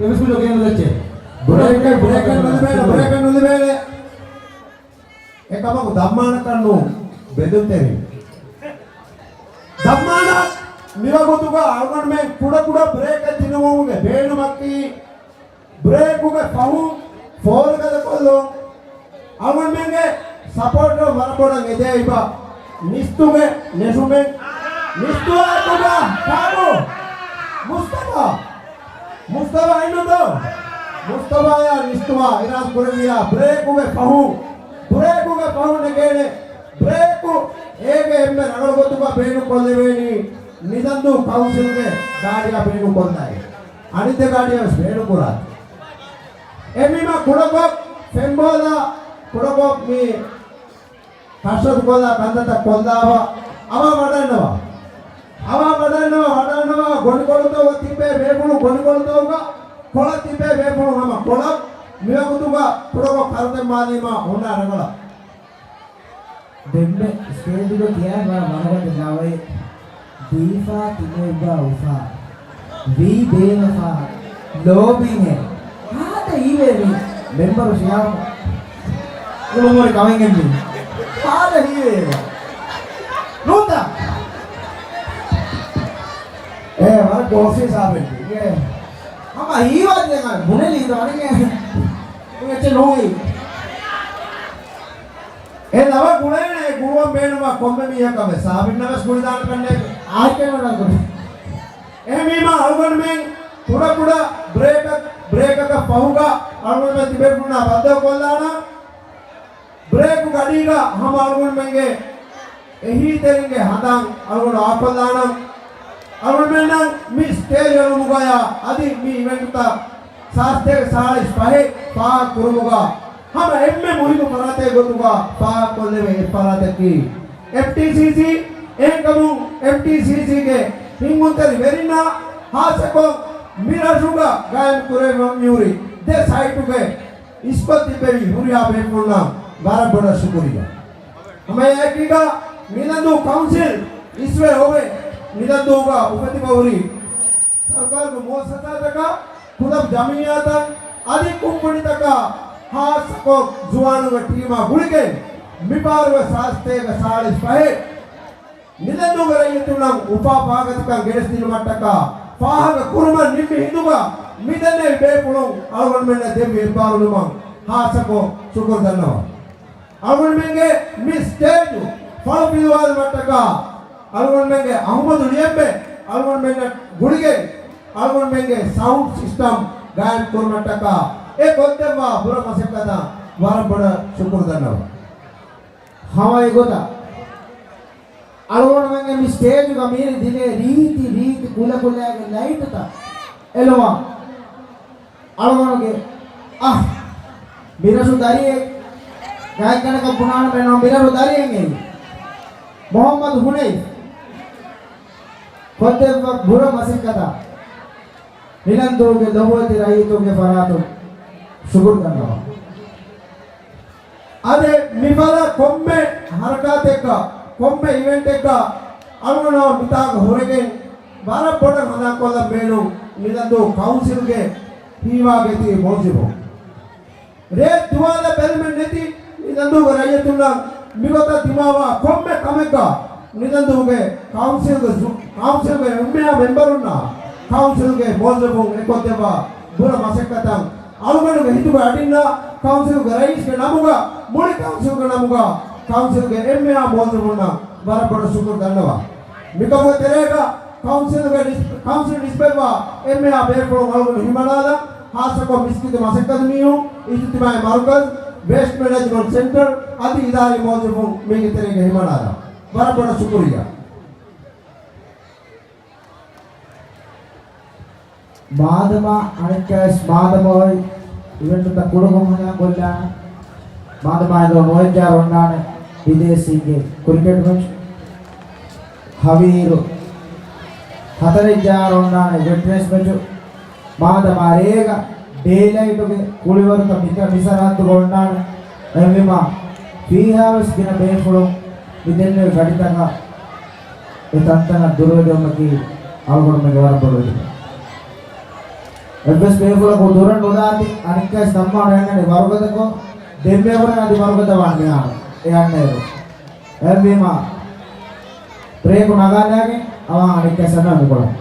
އެވެސް މި ލޮގެއް ނުލައްޗޭ. ބްރޭކެއް، ބްރޭކެއް ނުލިބޭނެ، ބްރޭކެއް ނުލިބޭނެ. އެކަމަކު ދައްމާނަކަށް ނޫން، ބެލުންތެރިން. ދައްމާނަ މިވަގުތުގަ އަޅުގަނޑުމެން ކުޑަކުޑަ ބްރޭކެއް ދިނުމުގެ ބޭނުމަކީ، ބްރޭކުގެ ފަހުން ފޯރުގަދަކޮށްލުން، އަޅުގަނޑުމެންގެ ސަޕޯޓަރ ވަރަށް ބޮޑަށް އެދޭ އިބަ ނިސްތުގެ ނެށުމެއް. ނިސްތުއާ ކުޑަ ކާކު؟ މުސްތަފާ. މުސްތަފާ އިންނަން ދޯ؟ މުސްތަފާޔާ ނިސްތުއާ އިރާދަ ކުރެއްވިޔާ ބްރޭކުގެ ފަހުން، ބްރޭކުގެ ފަހުން ނެގޭނެ. ބްރޭކު އޭގެ އެންމެ ރަނގަޅު ގޮތުގަ ބޭނުން ކޮށްލެވޭނީ ނިދަންދޫ ކައުންސިލްގެ ގާޑިއާ ބޭނުން ކޮށްލާއި. އަނެއް ދެ ގާޑިއާ ވެސް ބޭނުން ކުރާ. އެހެންވީމަ ކުޑަކޮށް ފެންބޯލާ، ކުޑަކޮށް މި ކަށަވަރުކޮށްލާ ކަންތައްތައް ކޮށްލާފަ އަވަށް ވަޑަންނަވާ. އަވަށް ވަޑަންނަވާ، ވަޑަންނަވާ ގޮނޑިކޮޅުތަކުގަ ތިބޭ ބޭފުޅުން ގޮނޑިކޮޅުތަކުގަ ކޮޅަށް ތިބޭ ބޭފުޅުން ހަމަ ކޮޅަށް މިވަގުތުގަ ކުޑަކޮށް ކަރުދެންވާލީމަ ހުންނާ ރަނގަޅަށް. ދެންމެ ސްޓޭޖުގަ ކިޔާ ވަރަށް ވަރަގަދަ ލަވައެއް. ދީފާ ތިބެއްވާ އުފާ. ވީ ބޭވަފާ. ލޯބިންހެން. ހާދަ ހީވޭ މި މެމްބަރު ޝިޔާމް. ކުޅުމުރި ކަމެއްގެން މި. ހާދަ ހީވޭ. ނޫންތަ؟ އޭ، ވަރަށް ގޯސްވީ ސާބެއް. އޭ. ހަމަ ހީވާ ދެން ބުނެލީ ދޯ އަނެއް. އެއްޗެއް ނޫން. އެ ލަވަ ގުޅޭނެ ގުޅުވަން ބޭނުމާ ކޮންމެ މީހަކަށް ވެސް ސާބިންނަށް ވެސް ގުޅިދާނެ ކަންނޭނގެ. އާއްކޭ ވަރަށް ގުޅޭ. އެހެންވީމާ އަޅުގަނޑުމެން ކުޑަކުޑަ ބްރޭކަށް، ބްރޭކަކަށް ފަހުގަ އަޅުގަނޑުމެން ތިބޭފުޅުންނާ ބައްދަލުކޮށްލާނަން. ބްރޭކު ގަޑީގަ ހަމަ އަޅުގަނޑުމެންގެ އެހީތެރިންގެ ހަނދާން އަޅުގަނޑު އާކޮށްލާނަން. އަޅުގަނޑުމެންނަށް މި ސްޓޭޖް އެޅުމުގަޔާ އަދި މި އިވެންޓުތައް ސާސްތޭކަ ސާޅީސް ފަހެއް ފާހަގަ ކުރުމުގަ ހަމަ އެންމެ މުހިއްމު ފަރާތެއް ގޮތުގަ ފާހަގަކޮށްލެވޭ އެއް ފަރާތަކީ އެފްޓީސީސީ. އެހެންކަމުން އެފްޓީސީސީގެ ހިންގުންތެރި ވެރިންނާ ހާއްސަކޮށް މި ރަށުގަ ގާއިމް ކުރެވި މިހުރި ދެ ސައިޓުގެ އިސްކޮށް ތިއްބެވި ހުރިހާ ބޭފުޅުންނަށް ވަރަށް ބޮޑަށް ޝުކުރިއްޔާ. ހަމައެއާއެކީގަ ނިލަންދޫ ކައުންސިލް އިސްވެ އޮވެ ނިލަންދޫގަ އުފެދިފަ ހުރި ސަރުކާރުގެ މުއައްސަސާތަކާ، ކުލަބް ޖަމިއްޔާތައް އަދި ކުންފުނިތަކާ ހާއްސަކޮށް ޒުވާނުންގެ ޓީމާ ގުޅިގެން މިފަހަރުވެސް ސާސްތޭކަ ސާޅީސް ފަހެއް ނިލަންދޫގެ ރައްޔިތުންނަށް އުފާ ފާގަތިކަން ގެނެސްދިނުމަށްޓަކާ ފާހަގަ ކުރުމަށް ނިންމި ހިނދުގަ މިދެންނެވި ބޭފުޅުން އަޅުގަނޑުމެންނަށް ދެއްވި އެއްބާރުލުމަށް ހާއްސަކޮށް ޝުކުރު ދަންނަވަން. އަޅުގަނޑުމެންގެ މި ސްޓޭޖު ފަޅު ފިލުވާލުމަށްޓަކާ އަޅުގަނޑުމެންގެ އަހުމަދު ލިޔެއްބެ އަޅުގަނޑުމެންނަށް ގުޅިގެން އަޅުގަނޑުމެންގެ ސައުންޑް ސިސްޓަމް ގާއިމް ކުރުމަށްޓަކާ އެ ކޮށްދެއްވާ ބުރަ މަސައްކަތަށް ވަރަށް ބޮޑަށް ޝުކުރު ދަންނަވަން. ހަމަ އެގޮތަށް އަޅުގަނޑުމެންގެ މި ސްޓޭޖުގަ މިހިރި ދިނޭ ރީތި ރީތި ކުލަކުލައިގެ ލައިޓުތައް އެޅުމަށް އަޅުގަނޑުގެ އަހް މިރަށު ދަރިއެއް ގާތްގަނޑަކަށް ބުނާނަމޭ ނޯ މިރަށު ދަރިއެއް އެއީ މުހައްމަދު ހުނައިފް ކޮށްދެއްވާ ބުރަ މަސައްކަތަށް ނިލަންދޫގެ ލޮބުވެތި ރައްޔިތުންގެ ފަރާތުން ޝުކުރު ދަންނަވަން. އަދި މިފަދަ ކޮންމެ ހަރަކާތެއްގަ، ކޮންމެ އިވެންޓެއްގަ އަޅުގަނޑު މިތާގަ ހުރެގެން ވަރަށް ބޮޑަށް ހަނދާންކޮށްލަން ބޭނުން ނިލަންދޫ ކައުންސިލްގެ ހީވާގެތި މުވައްޒަފުން. ރޭ ދުވާލަށް ބެލުމެއް ނެތި ނިލަންދޫގެ ރައްޔިތުންނަށް މިގޮތަށް ދިމާވާ ކޮންމެ ކަމެއްގަ ނިލަންދޫގެ ކައުންސިލްގެ ޒު-، ކައުންސިލްގެ އެންމެހާ މެމްބަރުންނާ ކައުންސިލްގެ މުވައްޒަފުން އެކޮށްދެއްވާ ބުރަ މަސައްކަތަށް އަޅުގަނޑުގެ ހިތުގެ އަޑިންނާ ކައުންސިލްގެ ރައީސްގެ ނަމުގަ، މުޅި ކައުންސިލްގެ ނަމުގަ، ކައުންސިލްގެ އެންމެހާ މުވައްޒަފުންނަށް ވަރަށް ބޮޑަށް ޝުކުރު ދަންނަވަން. މިކަމުގެ ތެރޭގަ ކައުންސިލްގެ ނިސް-، ކައުންސިލް ނިސްބަތްވާ އެންމެހާ ބޭފުޅުން އަޅުގަނޑު ހިމަނާލަން، ހާއްސަކޮށް މިސްކިތު މަސައްކަތު މީހުން، އިޖުތިމާޢީ މަރުކަޒް، ވޭސްޓް މެނޭޖްމަންޓް ސެންޓަރ އަދި އިދާރީ މުވައްޒަފުން މީގެ ތެރޭގަ ހިމަނާލަން. ވަރަށް ބޮޑަށް ޝުކުރިއްޔާ. މާދަމާ އަނެއްކާވެސް މާދަމާ އޮތް އިވެންޓުތައް ކުޑަކޮށް ހަނދާން ކޮށްލާނަން. މާދަމާ އިރު ނުވައްޔަށް އޮންނާނެ ބިދޭސީގެ ކްރިކެޓް މެޗު. ހަވީރު ހަތަރެއްޖާ އޮންނާނެ ވެޓްރެންސް މެޗު. މާދަމާ ރޭގަ ޑޭލައިޓުގެ ކުޅިވަރުތައް މި، މި ސަރަހައްދުގަ އޮންނާނެ. އެހެންވީމާ ފީހާވެސް ގިނަ ބޭފުޅުން މި ދެންނެވި ގަޑިތަކަށް އެ ތަންތަނަށް ދުރުވެދެވުމަކީ އަޅުގަނޑުމެންގެ ވަރަށް ބޮޑު އެދުމެއް. އެއްވެސް ބޭފުޅަކު ދުރަށް ނުލާތި އަނެއްކާވެސް ދަންމާ ނުއަންނަނީ ވަރުގަދަކޮށް، ދެން ބޭފުޅުން އަދި ވަރުގަދަ ވާން މިހާރު އެ އަންނައިރު. އެހެންވީމާ، ބްރޭކު ނަގާލާގެން އަވަހަށް އަނެއްކާވެސް އަންނަ މިކޮޅަށް.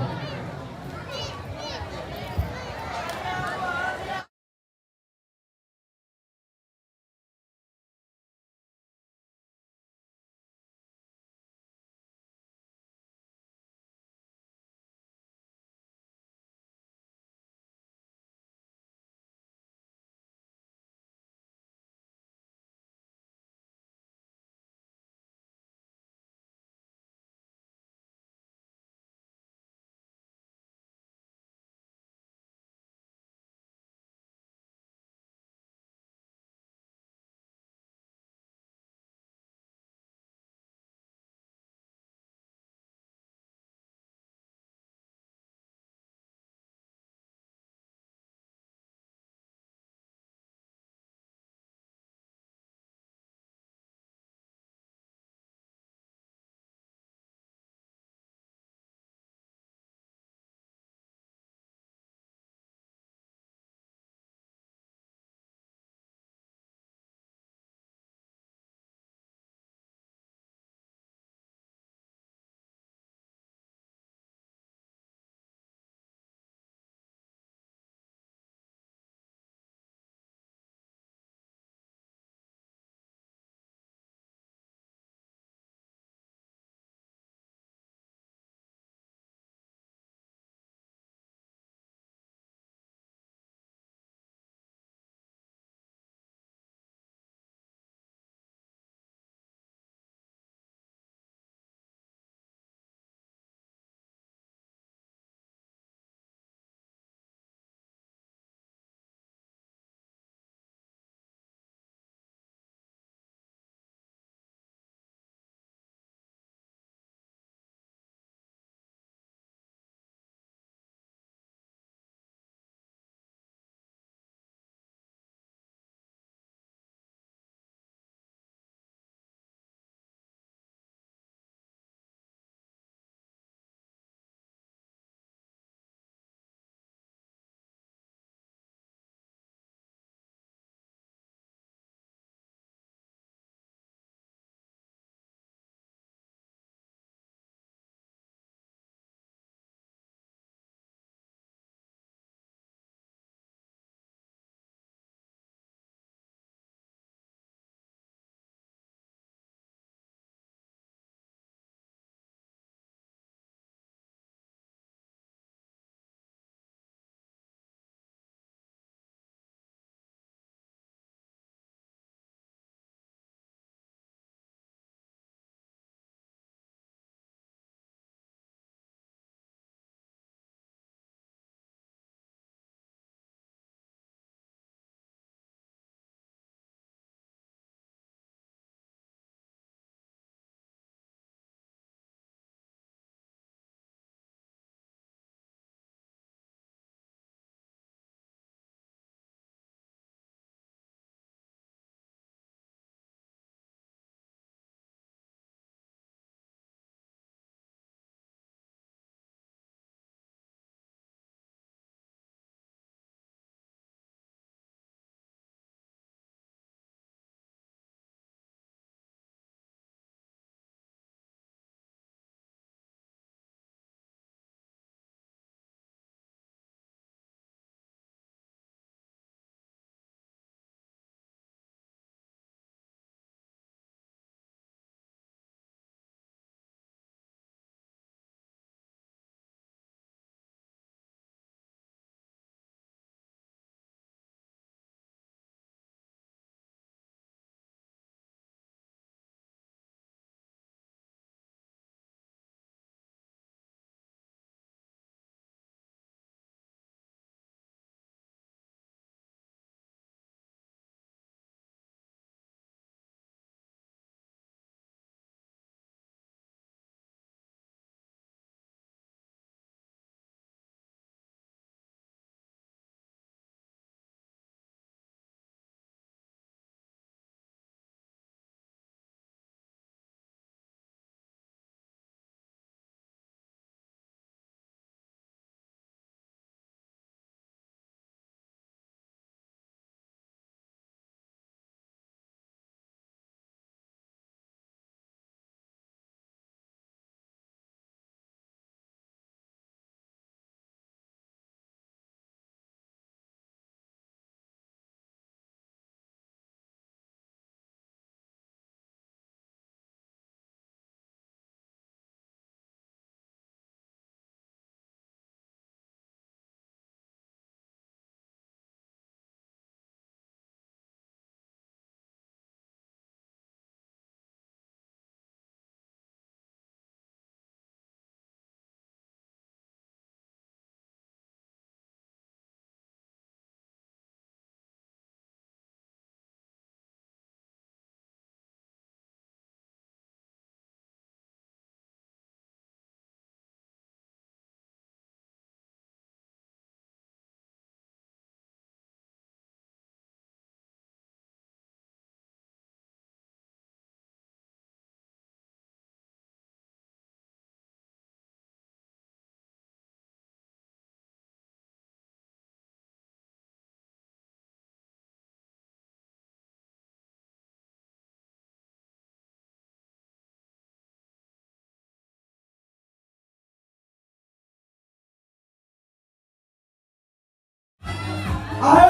އަހޭ!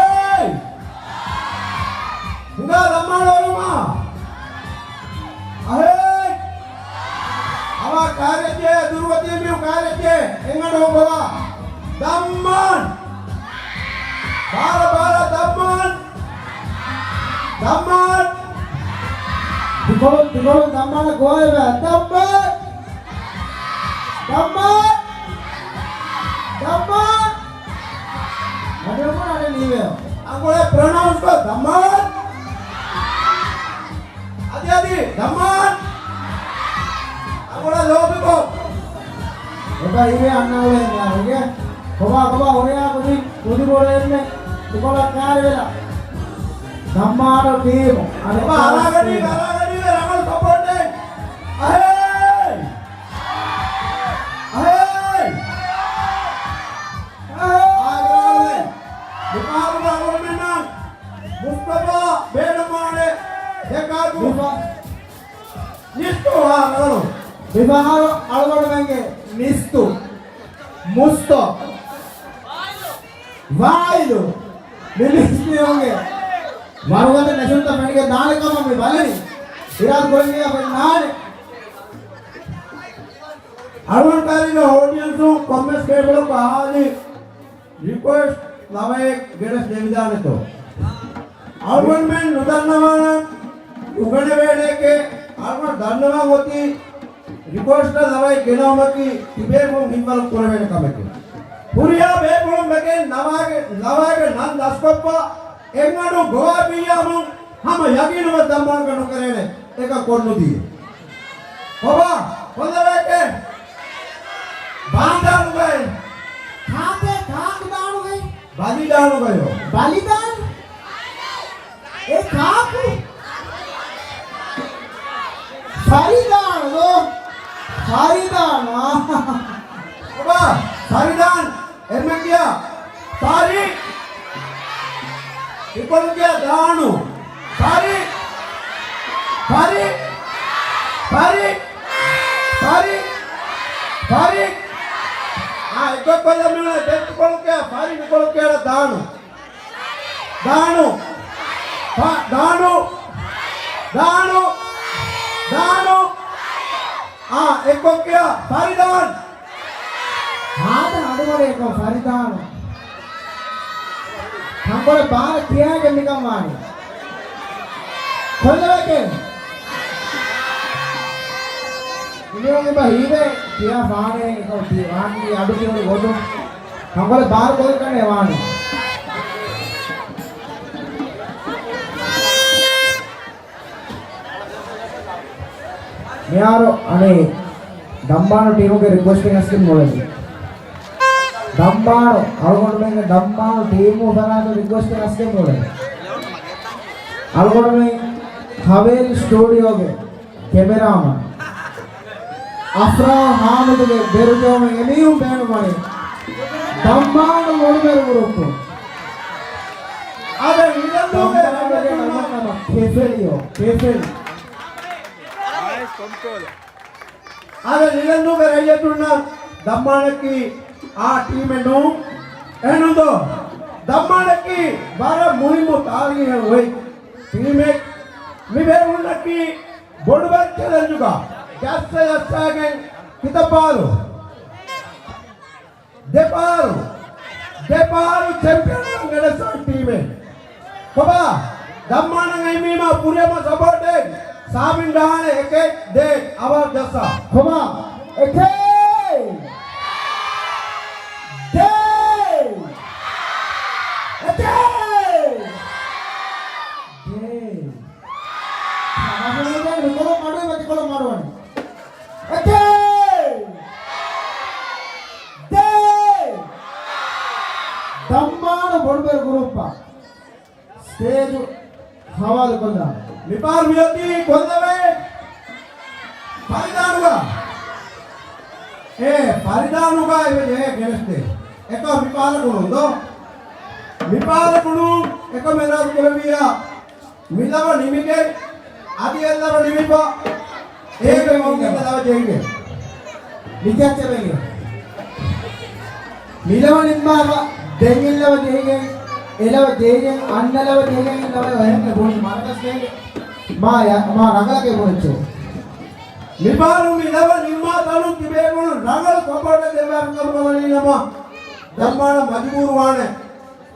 ހިނގާ ދައްމާނަށް އޮޅުމާ. އަހޭ! އަވާ ކާރިއަށް ޖެހޭ ދުރުވަތީ މީހުން ކާރިއަށް ޖެހޭ. އެނގަނޑު ހޮނބަވާ. ދައްމާން! ބާރަ ބާރަ ދައްމާން! ދައްމާން! ތިކޮޅު، ތިކޮޅު ދައްމާނަށް ގޮވައިބަ. ދައްމާން! ދައްމާން! ދައްމާން! އަޑުއަކުން އަޑެއް ނީވެޔޯ. އަނގޮޅެއް ޕްރޮނައުންސް ކޮށް ދައްމާން! އަދި އަދި ދައްމާން! އަނގޮޅަށް ލޯބިކޮށް. އެބަ އިވޭ އަންނަ އުޅޭ މިޔާ ހުގެ. ކޮބާ ކޮބާ ހުރިހާ ކުދިން ކުދި ބޮޑެއްމެ ތިކޮޅަށް ކާރިވެލަ. ދައްމާނު ޓީމު. އަނެއް ކޮބާ އަރާގަނީ، އަރާގަނީ ރަނގަޅު ސަޕޯޓެއް. އަހޭ! އަހޭ! އާދަވެ! މިފަހަރު އަޅުގަނޑުމެންނަށް މުސްތަފާ ބޭނުންވާނެ ދެކާކު. މިފަ- ނިސްތު ހާ ރަނގަޅު. މިފަހަރު އަޅުގަނޑުމެންގެ ނިސްތު، މުސްތޯ، ވާއިލު، މި ނިސްތު މީހުންގެ ވަރުގަދަ ނެށުންތައް ފެނިގެން ދާނެ ކަމަށް މި ބަލަނީ. އިރާދަ ކުރަން ގިޔާ ފެންނާނެ. އަޅުގަނޑު ކާރިގެ އޯޑިއަންސުން ކޮންމެސް ޓޭބަލަކު އަހާލި ރިކުއެސްޓް ލަވައެއް ގެނެސް ދެވިދާނެތޯ؟ އަޅުގަނޑުމެން ނުދަންނަވާނަން އުނގަނެވޭނެއެކޭ. އަޅުގަނޑު ދަންނަވާ އޮތީ ރިކުއެސްޓް ލަވައެއް ގެނައުމަކީ ތިބޭފުޅުން ހިތްވަރު ކުރެވޭނެ ކަމެކޭ. ހުރިހާ ބޭފުޅުން ވެގެން ލަވައިގެ، ލަވައިގެ ނަން ދަސްކޮށްފަ އެއްގަނޑު ގޮވާ ބިއްޔާމުން ހަމަ ޔަގީނުވެ ދައްމާނަކަށް ނުކެރޭނެ އެކަން ކޮށްނުދީ. ކޮބާ؟ ކޮންލަވައެކޭ؟ ބާން ދާނުގައި. ކާކޭ ކާކު ދާނުގައި؟ ބަލި ދާނުގަޔޯ. ބަލި ދާން؟ އެ ކާކު؟ ފަރި ދާނު ދޯ؟ ފަރި ދާނު. ކޮބާ؟ ފަރި ދާން. އެންމެ ކިޔާ. ފާރި. އިކޮޅު ކިޔާ ދާނު. ފާރި. ފާރި. ފާރި. ފާރި. ފާރި. އާ، އެކޮޅު ކޮށްލަ މިއުޅޭ ދެން އިކޮޅު ކިޔާ. ފާރި އިކޮޅު ކިޔާ ދާނު. ދާނު. ފާ، ދާނު. ދާނު. ދާނު. އާ، އެކޮށް ކިޔާ. ފާރި ދާން. ހާދަ އަޑުމަޑޭކޮށް ފަރިދާނު. ތަންކޮޅެއް ބާރަށް ކިޔާގެން ނިކަން ވާނީ. ކޮންލަވަކެއް؟ މިނިވަން އެބަ ހީވޭ ކިޔާ ފާނޭ އެކަމަކު ވާނީ އަޑު ކިޔުނު ގޮތުން. ތަންކޮޅެއް ބާރު ކޮށްގެން ވާނީ. މިހާރު އަނެއް ދަންބާނު ޓީމުގެ ރިކުއެސްޓެއް އަސްގެން މޮޅެވި. ދަންބާނު، އަޅުގަނޑުމެންގެ ދަންބާނު ޓީމު ފަރާތު ރިކުއެސްޓެއް އަސްގެން މޮޅެވި. އަޅުގަނޑުމެން ހަވޭލި ސްޓޫޑިއޯގެ ކެމެރާމަން އަފްރާ ހާމިދުގެ ބެރުޖެހުމެއް އެމީހުން ބޭނުންވަނީ ދަންބާނު ބޮޑުބެރު ގުރޫޕު. އަދި ނިލަންދޫގެ ކެފެލިއޯ، ކެފެލި. އަދި ނިލަންދޫގެ ރައްޔިތުންނަށް ދަންބާނަކީ އާ ޓީމެއް ނޫން. އެހެންނުންދޯ؟ ދަންބާނަކީ ވަރަށް މުހިއްމު ތާރީހެއް އޮތް ޓީމެއް. މި ބޭފުޅުންނަކީ ބޮޑުބައި ޗެލެންޖުގަ ޖައްސަ ޖައްސާގެން ކިތައް ފަހަރު؟ ދެ ފަހަރު، ދެ ފަހަރު ޗެމްޕިއަން ގެނެސް އޮތް ޓީމެއް. ކޮބާ؟ ދަންމާނަށް އެހީމާ ފުރިހަމަ ސަޕޯޓެއް. ސާބިން ޑާނެ އެކެއް ދޭ އަވަރ ޖައްސާ. ކޮބާ؟ އެކޭ! ދޭ! އެކޭ! ދޭ! މިކޮޅު މަޑުވެ މަތިކޮޅު މަޑުވަނީ. އެކޭ! ދޭ! ދަންމާނު ބޮޑުބެރު ގުރޫޕްއަށް ސްޓޭޖު ހަވާލުކޮށްލާން. މިފަހަރު މިއޮތީ ކޮންލަވައެއް؟ ފަރިދާނުގަ. އޭ، ފަރިދާނުގަ އެބަ ޖެހޭ ގެނެސްދޭ. އެކަ މިފަހަރަކު ނޫން ދޯ؟ މިފަހަރަކު ނޫން. އެކަމަ އިރާދަ ކުރެއްވިއްޔާ މިލަވަ ނިމިގެން، އަދި އެއްލަވަ ނިމިފަ، އޭގެ މަގުގެ ލަވަ ޖެހިގެން. މިކައްޗެވެގެން. މިލަވަ ނިންމާފަ، ދެން އެއްލަވަ ޖެހިގެން. އެލަވަ ދޭގެން، އަންނަލަވަ ދޭގެން ލަވަ އެހެން ބުނި މަރަކަސް ނޭނގެ. މާ ޔަ-، މާ ރަނގަޅަކޭ ބުނެއްޗޯ. މިފަހަރު މި ލަވަ ނިންމާ ތަނުން ތިބޭފުޅުން ރަނގަޅު ސަޕޯޓެއް ދެއްވާ ރަނގަޅު ކަމަށް ވަނީ ނަމަ، ދަންމާނަ މަޖުބޫރު ވާނެ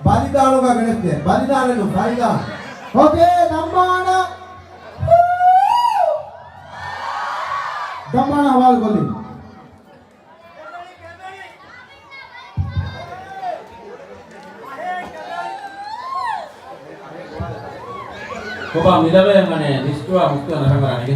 ބަލިދާނުގަ ގެނެސްދޭ. ބަލިދާނެއް ނޫން، ފައިދާ. އޯކޭ، ދަންމާނަ. ދަންމާނަ ހަވާލު ކޮށްލި. ކޮބާ މިލަވަޔަށް އަނެއް ލިސްޓުވާ މުފްތު ނަށަނގަރާނެގެ.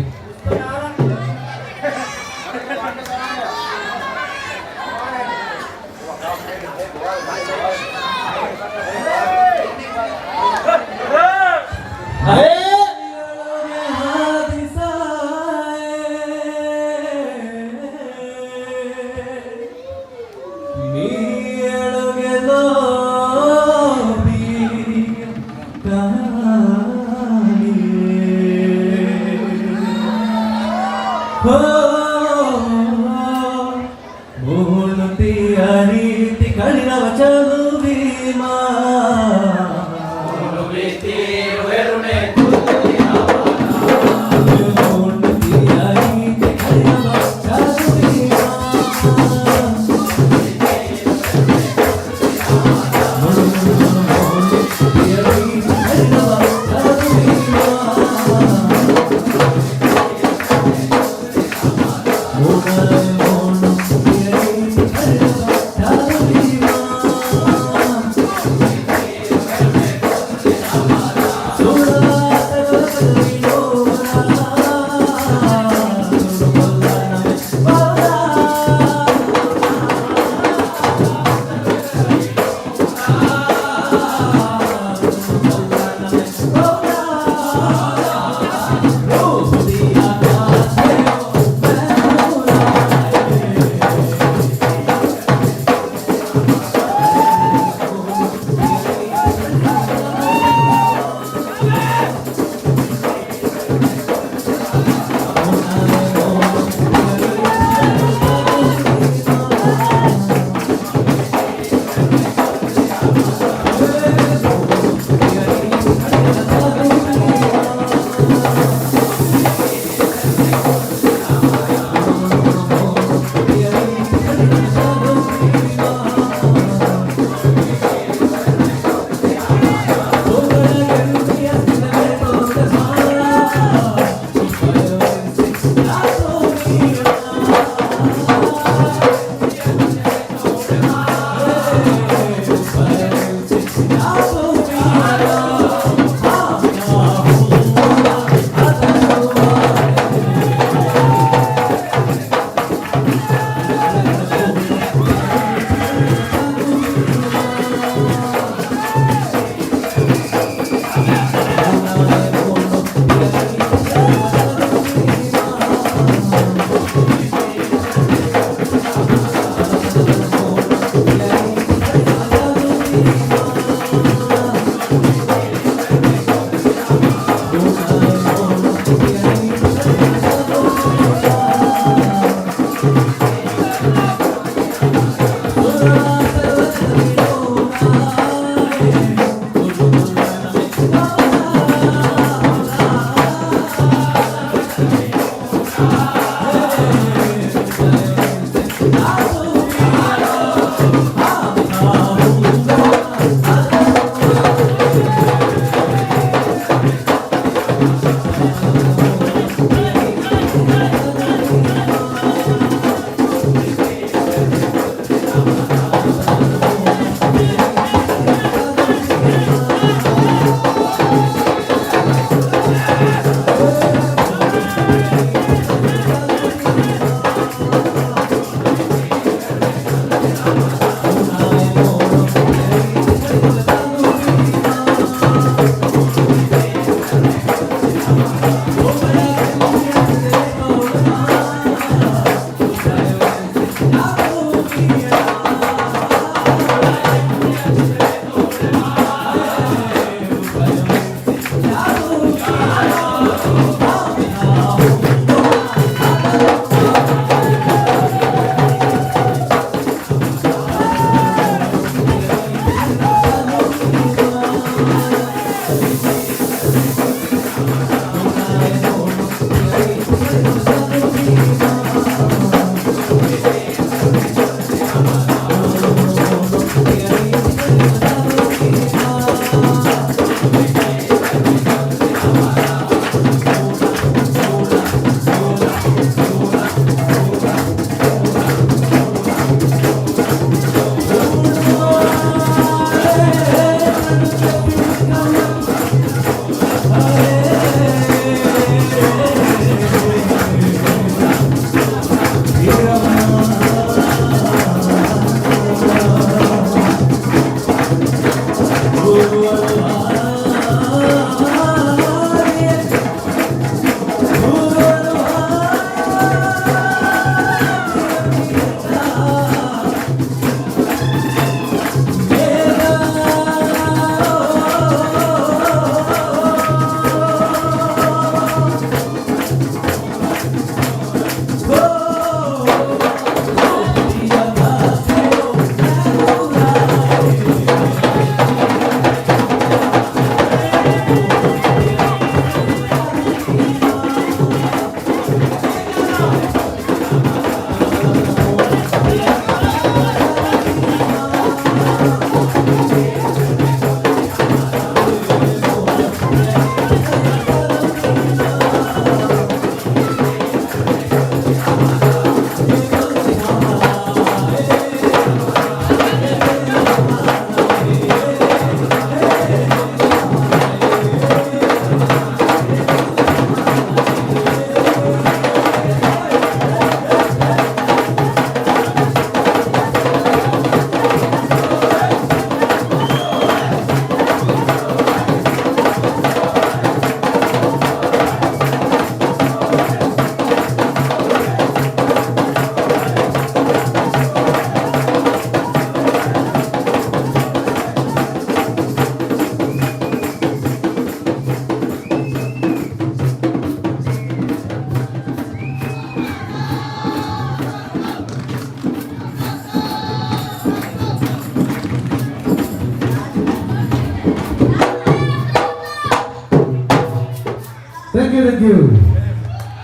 Thank you, thank you.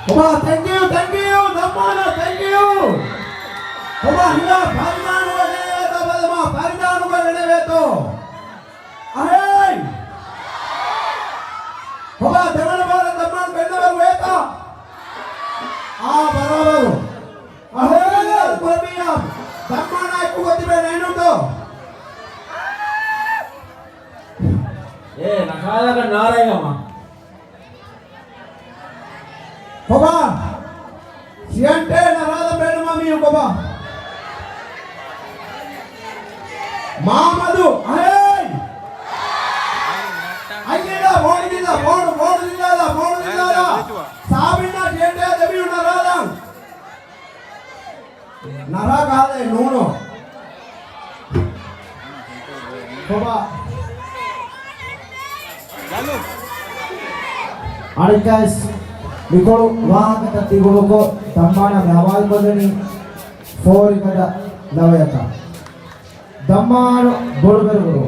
ކޮބާ، thank you, thank you. ދައްމާނާ، thank you. ކޮބާ، ހިނގާ ފަރިދާނުގަ ގެނެވޭތޯ ބަލަމާ، ފަރިދާނުގަ ގެނެވޭތޯ. އަހޭ! ކޮބާ، ދެވަނަ ބާރަށް ދައްމާނު ގެންނަވަރު ވޭތާ؟ އާ، ބަރާބަރު. އަހޭ، ކުރަމިޔާ، ދައްމާނާ އެކުގަ ތިބެ ނޭނުންތޯ؟ އޭ، ނަކާލަކަށް ނާރައިގަމާ. ކޮބާ؟ ސިއަންޓޭ ނަރާލަ ބޭނުމާ މީހު ކޮބާ؟ މާމަދު، އަހޭ! އައްޔަ، ބޯޑު ދިންލާ، ބޯޑު، ބޯޑު ދިންލާލާ، ބޯޑު ދިންލާލާ. ސާބިންނާ ސިއަންޓޭ ދެމީހުން ނަރާލަން. ނަރާ ކާލޭ ނޫނޯ. ކޮބާ. އަނެއްކާވެސް މިކޮޅު ވާހަކަތައް ތިގޮވަކޮށް ދައްމާނަށް މި ހަވާލުކޮށްލަނީ ފޯރިގަދަ ލަވަޔަކަށް. ދައްމާނު ބޮޑުބެރުގުރު.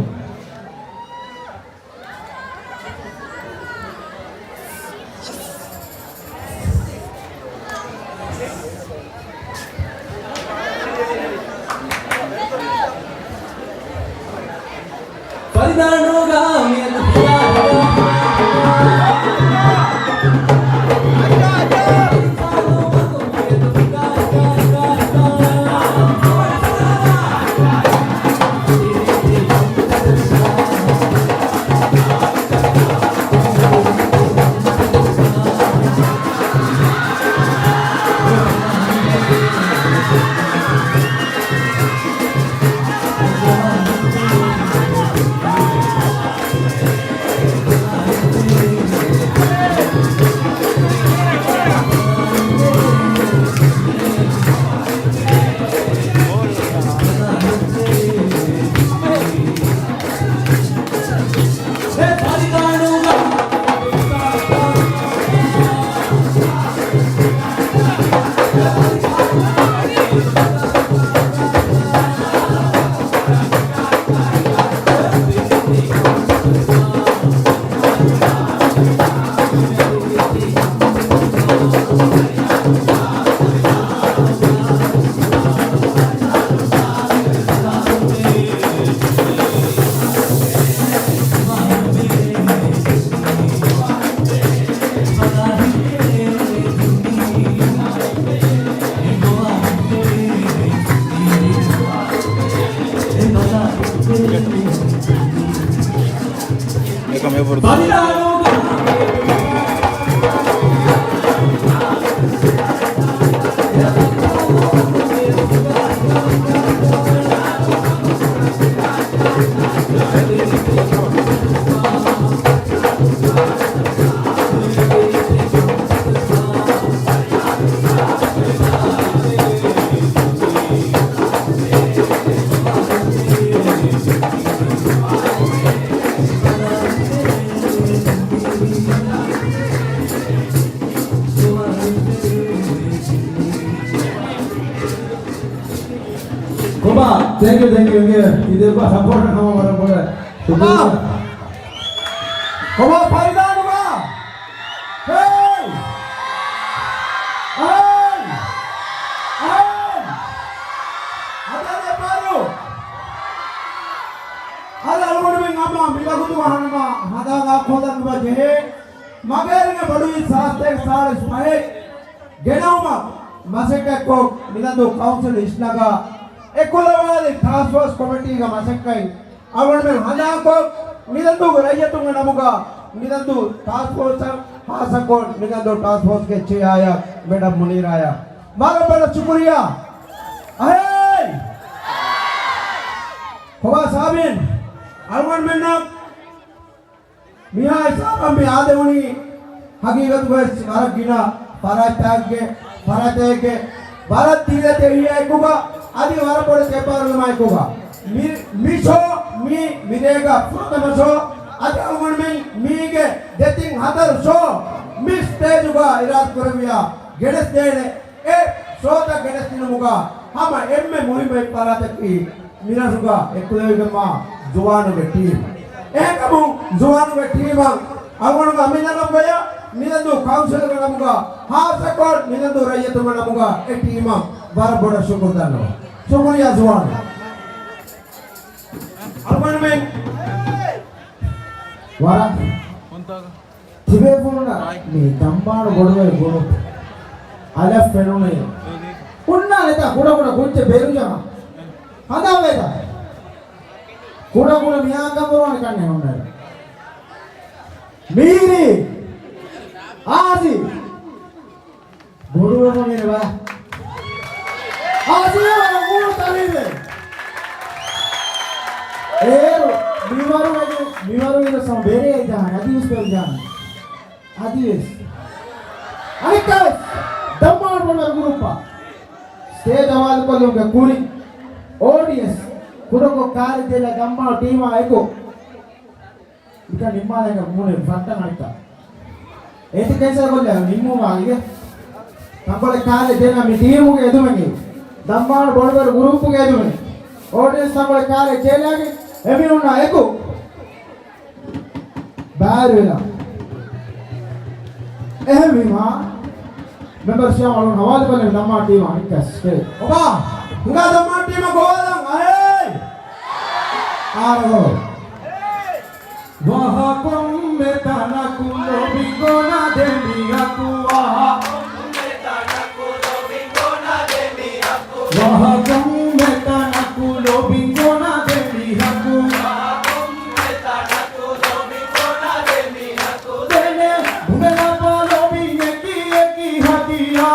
ކޮބާ، ތޭންކް ޔޫ، ތޭންކް ޔޫ. އިނގޭ، ތި ދެއްވާ ސަޕޯޓަށް ހަމަ ވަރަށް ބޮޑަށް ޝުކުރިއްޔާ. ކޮބާ، ކޮބާ ފަރިދާނުގަ؟ ހޭ! އަހަން! އަހަން! އަދި އަދި އެއްބާރު. އަދި އަޅުގަނޑުމެން ހަމަ މިވަގުތު އަހަންމާ ހަނދާން އާކު ހޯދަން ނުބަ ޖެހޭ. މަގޭރިންގެ ބޮޑުވި ސާސްތޭކަ ސާޅީސް ފަހެއް ގެނައުމަށް މަސައްކަތްކޮށް، މިލަންދޫ ކައުންސިލް އިސްނަގާ، އެކުލަވާލި ޓާސްކް ފޯސް ކޮމިޓީގެ މަސައްކަތް އަޅުގަނޑުމެން ހަނދާންކޮށް، މިލަންދޫގެ ރައްޔިތުންގެ ނަމުގަ މިލަންދޫ ޓާސްކް ފޯސްއަށް، ހާއްސަކޮށް މިލަންދޫ ޓާސްކް ފޯސްގެ ޗެއާއަށް މެޑަމް މުނީރާއަށް ވަރަށް ބޮޑަށް ޝުކުރިއްޔާ. އަހޭ! ކޮބާ ސާބިން، އަޅުގަނޑުމެންނަށް މިހާ ހިސާބަށް މި އާދެވުނީ ހަގީގަތުގަވެސް ވަރަށް ގިނަ ފަރާތްތަކެއްގެ، ފަރާތެއްގެ ވަރަށް ދިރިއަތެއް ހިޔާ އެކުގަ، އަދި ވަރަށް ބޮޑު ތެއްބާރުލުމާ އެކުގަ. މި، މި ޝޯ މި، މިރޭގަ ފުރަތަމަ ޝޯ، އަދި އަޅުގަނޑުމެން މީގެ ދެތިން ހަތަރު ޝޯ މި ސްޓޭޖުގަ އިރާދަކުރެއްވިޔާ ގެނެސްދޭނެ. އެ ޝޯތައް ގެނެސްދިނުމުގަ ހަމަ އެންމެ މުހިއްމު އެއް ފަރާތަކީ މިރަށުގަ އެކުލެވިގެންވާ ޒުވާނުގެ ޓީމް. އެހެންކަމުން ޒުވާނުގެ ޓީމަށް އަޅުގަނޑުގެ އަމިއްލަ ނަން ބަޔަށް މިލަންދޫ ކައުންސިލުގެ ނަމުގަ، ހާއްސަކޮށް މިލަންދޫ ރައްޔިތުންގެ ނަމުގަ އެ ޓީމަށް ވަރަށް ބޮޑަށް ޝުކުރު ދަންނަވަން. ޝުކުރިއްޔާ ޒުވާން. އަޅުގަނޑުމެން ވަރަށް ތިބޭފުޅުންނަށް މި ދަންމާނު ބޮޑުވެ ގުރޫޕް އަލަށް ފެނުނީ. ހުންނާނެތާ ކުޑަކުޑަ ކުއްޖެއް ބޭރުޖަހަން. ހަނދާންވޭތާ. ކުޑަކުޑަ މިހާ ކަނބުރުވާނެ ކަންނޭ ހުންނާނެ. މީރި. އާޒި. ބޮޑުވެފަ މީރި ވާ. އާޒި ވާ ވަރަށް މޫނު ތަރީވެ. އޭރު މިވަރު ވެގެ، މިވަރު ވެގެ ސަމަ ބެރޭ ޖާން، އަދިވެސް ބެރޭ ޖާން. އަދިވެސް. އަނެއްކާވެސް. ދަންމާނު ބޮޑުވެރި ގުރޫޕް. ސްޓޭޖް ހަވާލުކޮށްލުމުގެ ކުރިން. އޯޑިއެންސް. ކުޑަކޮށް ކާރި ޖެހިލާ ދަންމާނު ޓީމާ އެކު. މިކަން ނިންމާލަން މޫނެއް ފައްޓަން އަނެއްކާ. އޭތި ކެންސަލް ކޮށްލާ ނިންމުމާ އިގެ. ތަންކޮޅެއް ކާލެއް ޖެހިލާ މި ޓީމުގެ އެދުމެއް. ދަންމާނު ބޮޑުވެރި ގުރޫޕުގެ އެދުމެއް. އޯޑިއެންސް ތަންކޮޅެއް ކާލެއް ޖެހިލާގެ އެމީހުންނާ އެކު. ބާރުވެލާ. އެހެންވީމާ، މެމްބަރ ޝިޔާމް އަޅުން ހަވާލުކޮށްލެވި ދަންމާނު ޓީމާ އަނެއްކާ ސްޓޭޖް. އޮބާ، ހިނގާ ދަންމާނު ޓީމަށް ގޮވާލަން. އަހޭ! އާރަ ގޮވާ. ވަހަކޮންމެ ތަނަކު ލޯބި ގޮނަ ދެމީހަކު ވަހަ. ވަހަކޮންމެ ތަނަކު ލޯބި ގޮނަ ދެމީހަކު. ދެނެ ބުނެލަބަ ލޯބި އެކި އެކި ހަދިޔާ.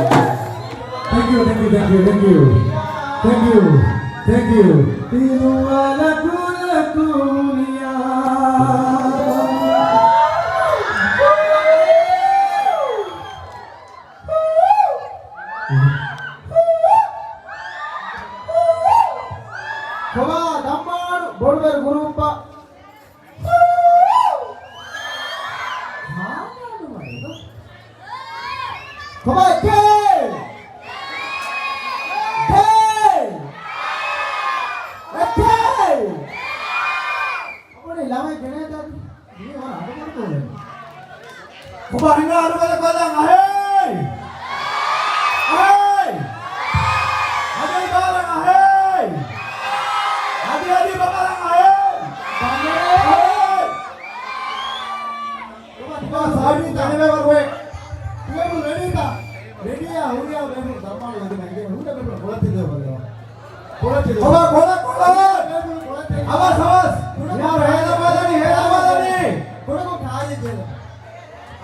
Thank you, thank you, thank you, thank you. Thank you, thank you. ތިނުވަރަކު ލަކުނިޔާ. ކޮބާ ދަންމާނު ބޮޑުބެރު ގުރޫޕަށް؟ ކޮބާ އެކޭ؟ އެކޭ؟ އެކޭ؟ އަބަދު ލަވައި ގެނޭތަ؟ މީ ވަރަށް އަޑުގަނޑު ކޯލެއް. ކޮބާ ހިނގާ އަޑުގަނޑަކަށް ބަލަން އަހޭ! އަހޭ! އަދި ބަލަން އަހޭ! އަދި އަދި ބަލަން އަހޭ! އަހޭ! ކޮބާ ސާބި ތަނެވެ ވަރުވެ. ބޭބު ރެޑީތަ؟ ރެޑީއާ ހުރިޔާ ބޭބު ދަންމާނު އަދި މައިގެ ހުރި ބޭބު ކޮޅަށް ތެދެވެ ބަލަން. ކޮބާ ކޮޅަ ކޮޅަ. ހަވަސް ހަވަސް. ހޭދަ ބަލަނީ ހޭދަ ބަލަނީ. ކޮޅަކޮ ކާލި ދޭ.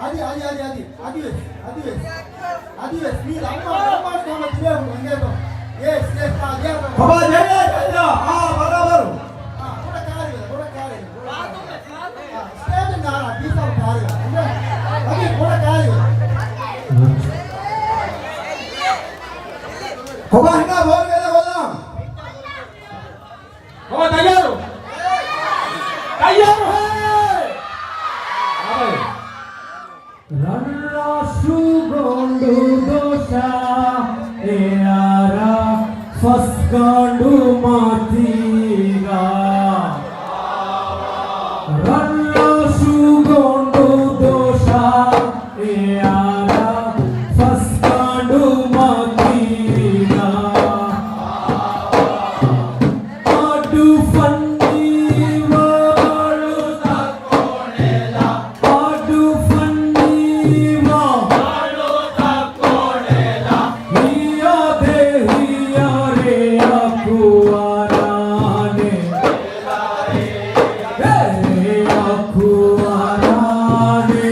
އަދި އަދި އަދި އަދި އަދިވެސް އަދިވެސް އަދިވެސް މީ ލައްމާ ލައްމާ ކަމަށް ތިބޭ ހުން އެނގޭތޯ. ޔެސް ޔެސް ތާ ދިޔާ. ކޮބާ ޖެހިލާ ޖެހިލާ. އާ ބަރާބަރު. އާ ކޮޑަ ކާލި ކޮޑަ ކާލި. ސްޓޭޖުން ނާރާ ބީސާ ކާލި. އަދި ކޮޑަ ކާލި. ކޮބާ ހިނގާ ބޯލް ވެލަ ބޮލާ. ކޮބާ ތައްޔާރު؟ ތައްޔާރު ހޭ! އާބައި. ރަށްރަށު ގޮނޑު ދޮށާ އެއާރާ ފަސްގަނޑު މަތީގަ. ރަށްރަށު ގޮނޑު ދޮށާ އެއާރާ ފަސްގަނޑު މަތީގަ. އަޑު ފަންނީވާ އަޑު ފަންނީވާ ހިޔާ ދޭ ހިޔާ ރެޔާ ކުއާރާނެ. ރެޔާ ކުއާރާނެ.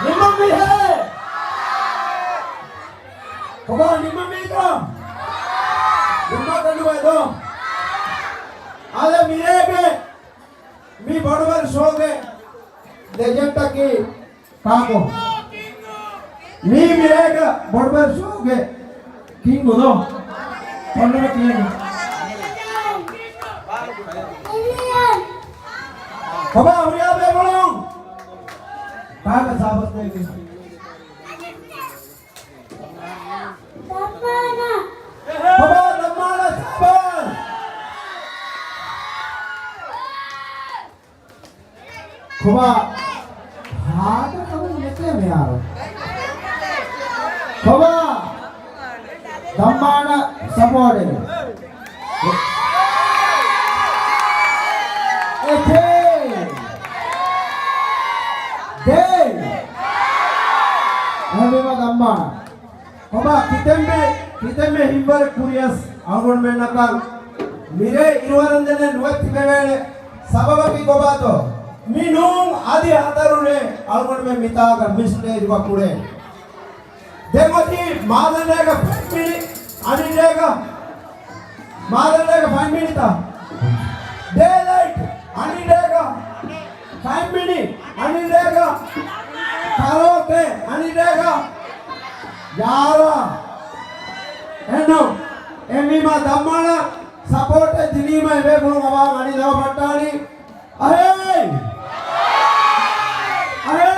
ނިންމަންވީހޭ؟ ކޮބާ ނިންމަންވީތަ؟ ނިންމާ ކަނޑުވައިދޯ؟ އާދެ، މިރޭގެ މި ބޮޑުބަރު ޝޯގެ ލެޖެންޑަކީ ކާކު؟ މީ މިރޭގެ ބޮޑުބަރު ޝޯގެ ކިންގު ދޯ؟ އޮންނަމެ ކިޔަން. ކޮބާ ހުރިހާ ބޭފުޅުން؟ ކާކަށް ސާބަސް ދޭން. ދައްމާނަ. ކޮބާ ދައްމާނަ ސާބަސް. ކޮބާ ހާދަކަމެއް ނެތޭ މިހާރު. ކޮބާ ދައްމާނަ ސަޕޯޓެއް. އެކޭ. ދޭ. އެހެންވީމަ ދައްމާނަ. ކޮބާ ކިތަންމެ، ކިތަންމެ ހިތްވަރެއް ކުރިޔަސް އަޅުގަނޑުމެންނަކަށް މިރޭ އިރުއަރަންދެނެއް ނުވެ ތިބެވޭނެ. ސަބަބަކީ ކޮބާތޯ؟ މި ނޫން އަދި ހަތަރު ރޭ އަޅުގަނޑުމެން މިތާގަ މި ސްޓޭޖުގަ ކުޅޭ. ދެން އޮތީ މާދަނޑޭގަ ފަތް މިނި، އަނިން ރޭގަ މާދަނޑޭގަ ފަތް މިނިތަ؟ ޑޭލައިޓް އަނިން ރޭގަ ފަތް މިނި، އަނިން ރޭގަ ކަރޯކޭ، އަނިން ރޭގަ ޔާރާ. އެންނު، އެހެންވީމަ ދައްމާނަ ސަޕޯޓެއް ދިނީމަ އެބޭފުޅުން އަވާ އަނި ދަވަ ފައްޓާނީ. އަހޭ! އަހޭ!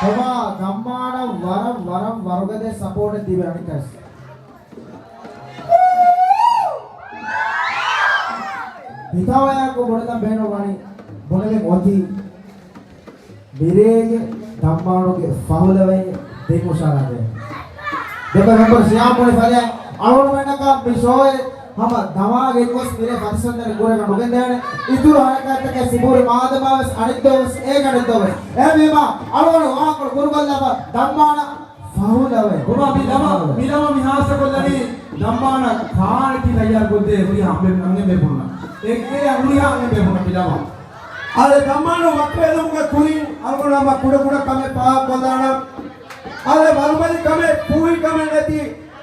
ކޮބާ ދައްމާނަ ވަރަށް، ވަރަށް ވަރުގަދަ ސަޕޯޓެއް ދީވެ އަނިކަސް. ހިތާވަޔާކު ބުނެދަން ބޭނުންވަނީ ބުނެލެން އޮތީ. މިރޭގެ ދައްމާނުގެ ފަހުލަވައި ދެން ހުށަހަޅާދޭން. ދެބަ މެމްބަރު ސިޔާމް ބުނި ފަދައިން އަޅުގަނޑުމެންނަކަށް މި ޝޯއެއް ހަމަ ދަމާގެން ގޮސް މިރޭ ފަތިސަންދަނި ގުރެގަ ނުގެންދޭނެ. އިތުރު ހަރަކާތްތަކެއް ސިބުރި މާދަމާވެސް އަނެއްދޯވެސް އޭގަ އަނެއްދޯވެސް. އެހެންވީމަ އަޅުގަނޑު ވާހަކަ ކުރުކޮށްލާފަ ދައްމާނަ ފަހުލަވައި. ކޮބާ މި ލަމަ، މި ލަމަ މި ހާއްސަކޮށްލަނީ ދައްމާނަ ކާނެތި ތައްޔާރުކޮށްދޭ ހުރިހާ އަންގެ، އަންގެ ބޭފުޅުންނަށް. އެ، އެ ހުރިހާ އަންގެ ބޭފުޅުން މި ލަމަ. އާދެ، ދައްމާނު ވަކިވެލުމުގެ ކުރިން އަޅުގަނޑު ހަމަ ކުޑަކުޑަ ކަމެއް ފާހަގަކޮށްލާނަން. އާދެ، ވަރުބަލި ކަމެއް، ފޫހި ކަމެއް ނެތި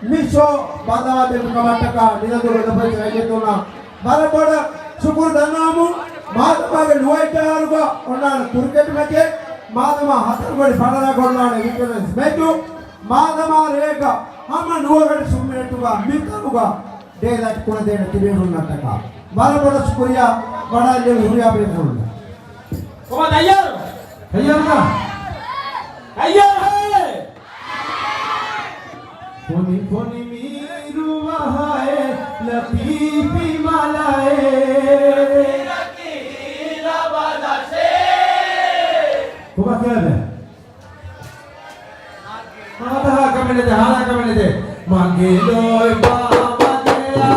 މި ޝޯ ބަނދަވާދެއްވި ކަމަށްޓަކާ ނިލަންދޫ ގަދަފައިސް ރައްޔިތުންނަށް ވަރަށް ބޮޑަށް ޝުކުރު ދަންނަވަމުން، މާދަމާގެ ނުވައެއް އަހަރުގަ އޮންނާނެ ކްރިކެޓް މެޗެއް، މާދަމާ ހަތަރު ގޮނޑި ފަނަރަ ގޮންނާނެ އިންޓަރނެސް މެޗު، މާދަމާ ރޭގަ ހަމަ ނުވަ ގޮނޑި ސުންމިނެޓުގަ މިތަނުގަ ޑޭލައިޓް ކުޅެދޭނެ ތިބޭފުޅުންނަށްޓަކާ ވަރަށް ބޮޑަށް ޝުކުރިޔާ ވަޑައިގެން ހުރިހާ ބޭފުޅުންނަށް. ކޮބާ ތައްޔާރު؟ ތައްޔާރުތަ؟ ތައްޔާރު ހޭ! ފޮނި ފޮނި މީރު ވަހައެއް ލަތީފި މަލައެއް. ކޮބާ ކިޔާދެ؟ ހާދަހާ ކަމެއް ނެތޭ، ހާދަހާ ކަމެއް ނެތޭ. މަގޭ ލޯތްބާ މަގެއާ.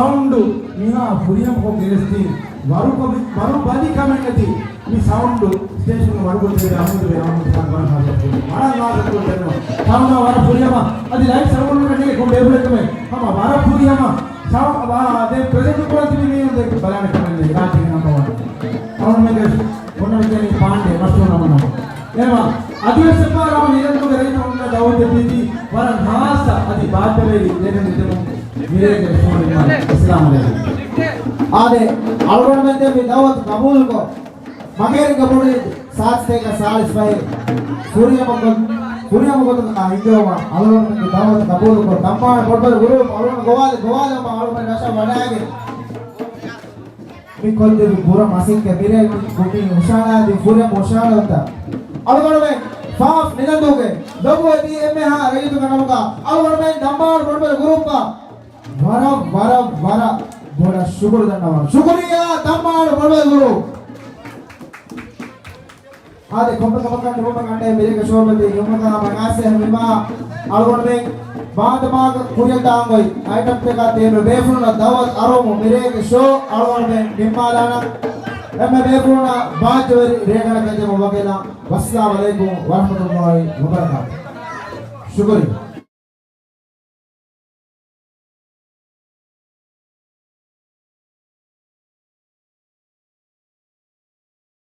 ސައުންޑު މިހާ ފުރިހަމަކޮށް ގެނެސްދީ، ވަރު ކޮބި-، ވަރު ބަލި ކަމެއް ނެތި މި ސައުންޑު ސްޓޭޝަން ވަރުކޮށްދޭ އަހުމަދު ބޭ އަހުމަދު ޚާން ވަރަށް ހާސް ވަރަށް ހާސް ކުރަން. ސައުންޑާ ވަރަށް ފުރިހަމަ އަދި ލައިޓް ސަރވަރުން ނޭ ކޮން ބޭބުޅެއްކަމެއް ހަމަ ވަރަށް ފުރިހަމަ. ސައު-، ވާ، ދެން ޕްރެޒެންޓް ކުރަން ތިބި މީހުން ދެ ބަލާނެ ކަމެއް ނެތް. ރާއްޖޭގެ ނަމްބަރ ވަން އަޅުގަނޑުމެންގެ ހުންނަ މިކަނީ ޕާންޑޭ މަޝްހޫރު ނަމުނާ. އެމަ އަދިވެސް އެއްބާރު ހަމަ ނިލަންދޫގެ ރައްޔިތުން އޮންނަ ދައުވަތެއް ދީތީ ވަރަށް ހާއްސަ އަދި ބާއްޖަވެރި ދެމެން ދެމުން މިރޭގެ ޝޯ ނިންމާލަން. އައްސަލާމު ޢަލައިކުމް. އާދެ، އަޅުގަނޑުމެން ދެން މި ދައުވަތު ޤަބޫލުކޮށް، މަގޭރިންގެ ބޮޑު ސާސްތޭކަ ސާޅީސް ފަހެއް ފުރިހަމަ ގޮތު-، ފުރިހަމަ ގޮތުން އާ ހިންގެވުމަށް އަޅުގަނޑުމެންގެ ދައުވަތު ޤަބޫލުކޮށް، ދަންމާޅަ ބޮޑުބަލި ގުރޫޕް އަޅުގަނޑު ގޮވާލި، ގޮވާލި އަޅުގަނޑުމެން ރަށަށް ވަޑައިގެން މި ކޮށްދެއްވި ބުރަ މަސައްކަތް މިރޭ މި ގުމީ ހުށަހަޅާދިން ފުރިހަމަ ހުށަހަޅަންތަ؟ އަޅުގަނޑުމެން ފާފް ނިލަންދޫގެ ލޮބުވެތި އެންމެހާ ރައްޔިތުގެ ނަމުގަ އަޅުގަނޑުމެން ދަންމާޅަ ބޮޑުބަލި ގުރޫޕަށް ވަރަށް، ވަރަށް، ވަރަށް ބޮޑަށް ޝުކުރު ދަންނަވަން. ޝުކުރިއްޔާ ދަންމާޅަ ބޮޑުބަލި ގުރޫޕް. އާދެ، ކޮންމެ ކަމަކަށް ނިމުމަށް އަންނަ މިރޭގެ ޝޯ ބަދަލު ނިމުމަކަށް ހަމަ އާސެ ހަމަ އަޅުގަނޑުމެން ވާނދަމާގަ ކުރިއަށް ދާން އޮތް އައިޓަމްތަކާ ތޭމެ ބޭފުޅުންނަށް ދައުވަތު އަރުވަމުން މިރޭގެ ޝޯ އަޅުގަނޑުމެން ނިންމާލާނަން. އެންމެ ބޭފުޅުންނަށް ބާއްޖަވެރި ރޭގަނޑަކަށް ދެމުން ވަކިވެލާން. ވައްސަލާމް ޢަލައިކުމް ވަރަޙްމަތުﷲ ވަބަރަކާތު. ޝުކުރިއްޔާ.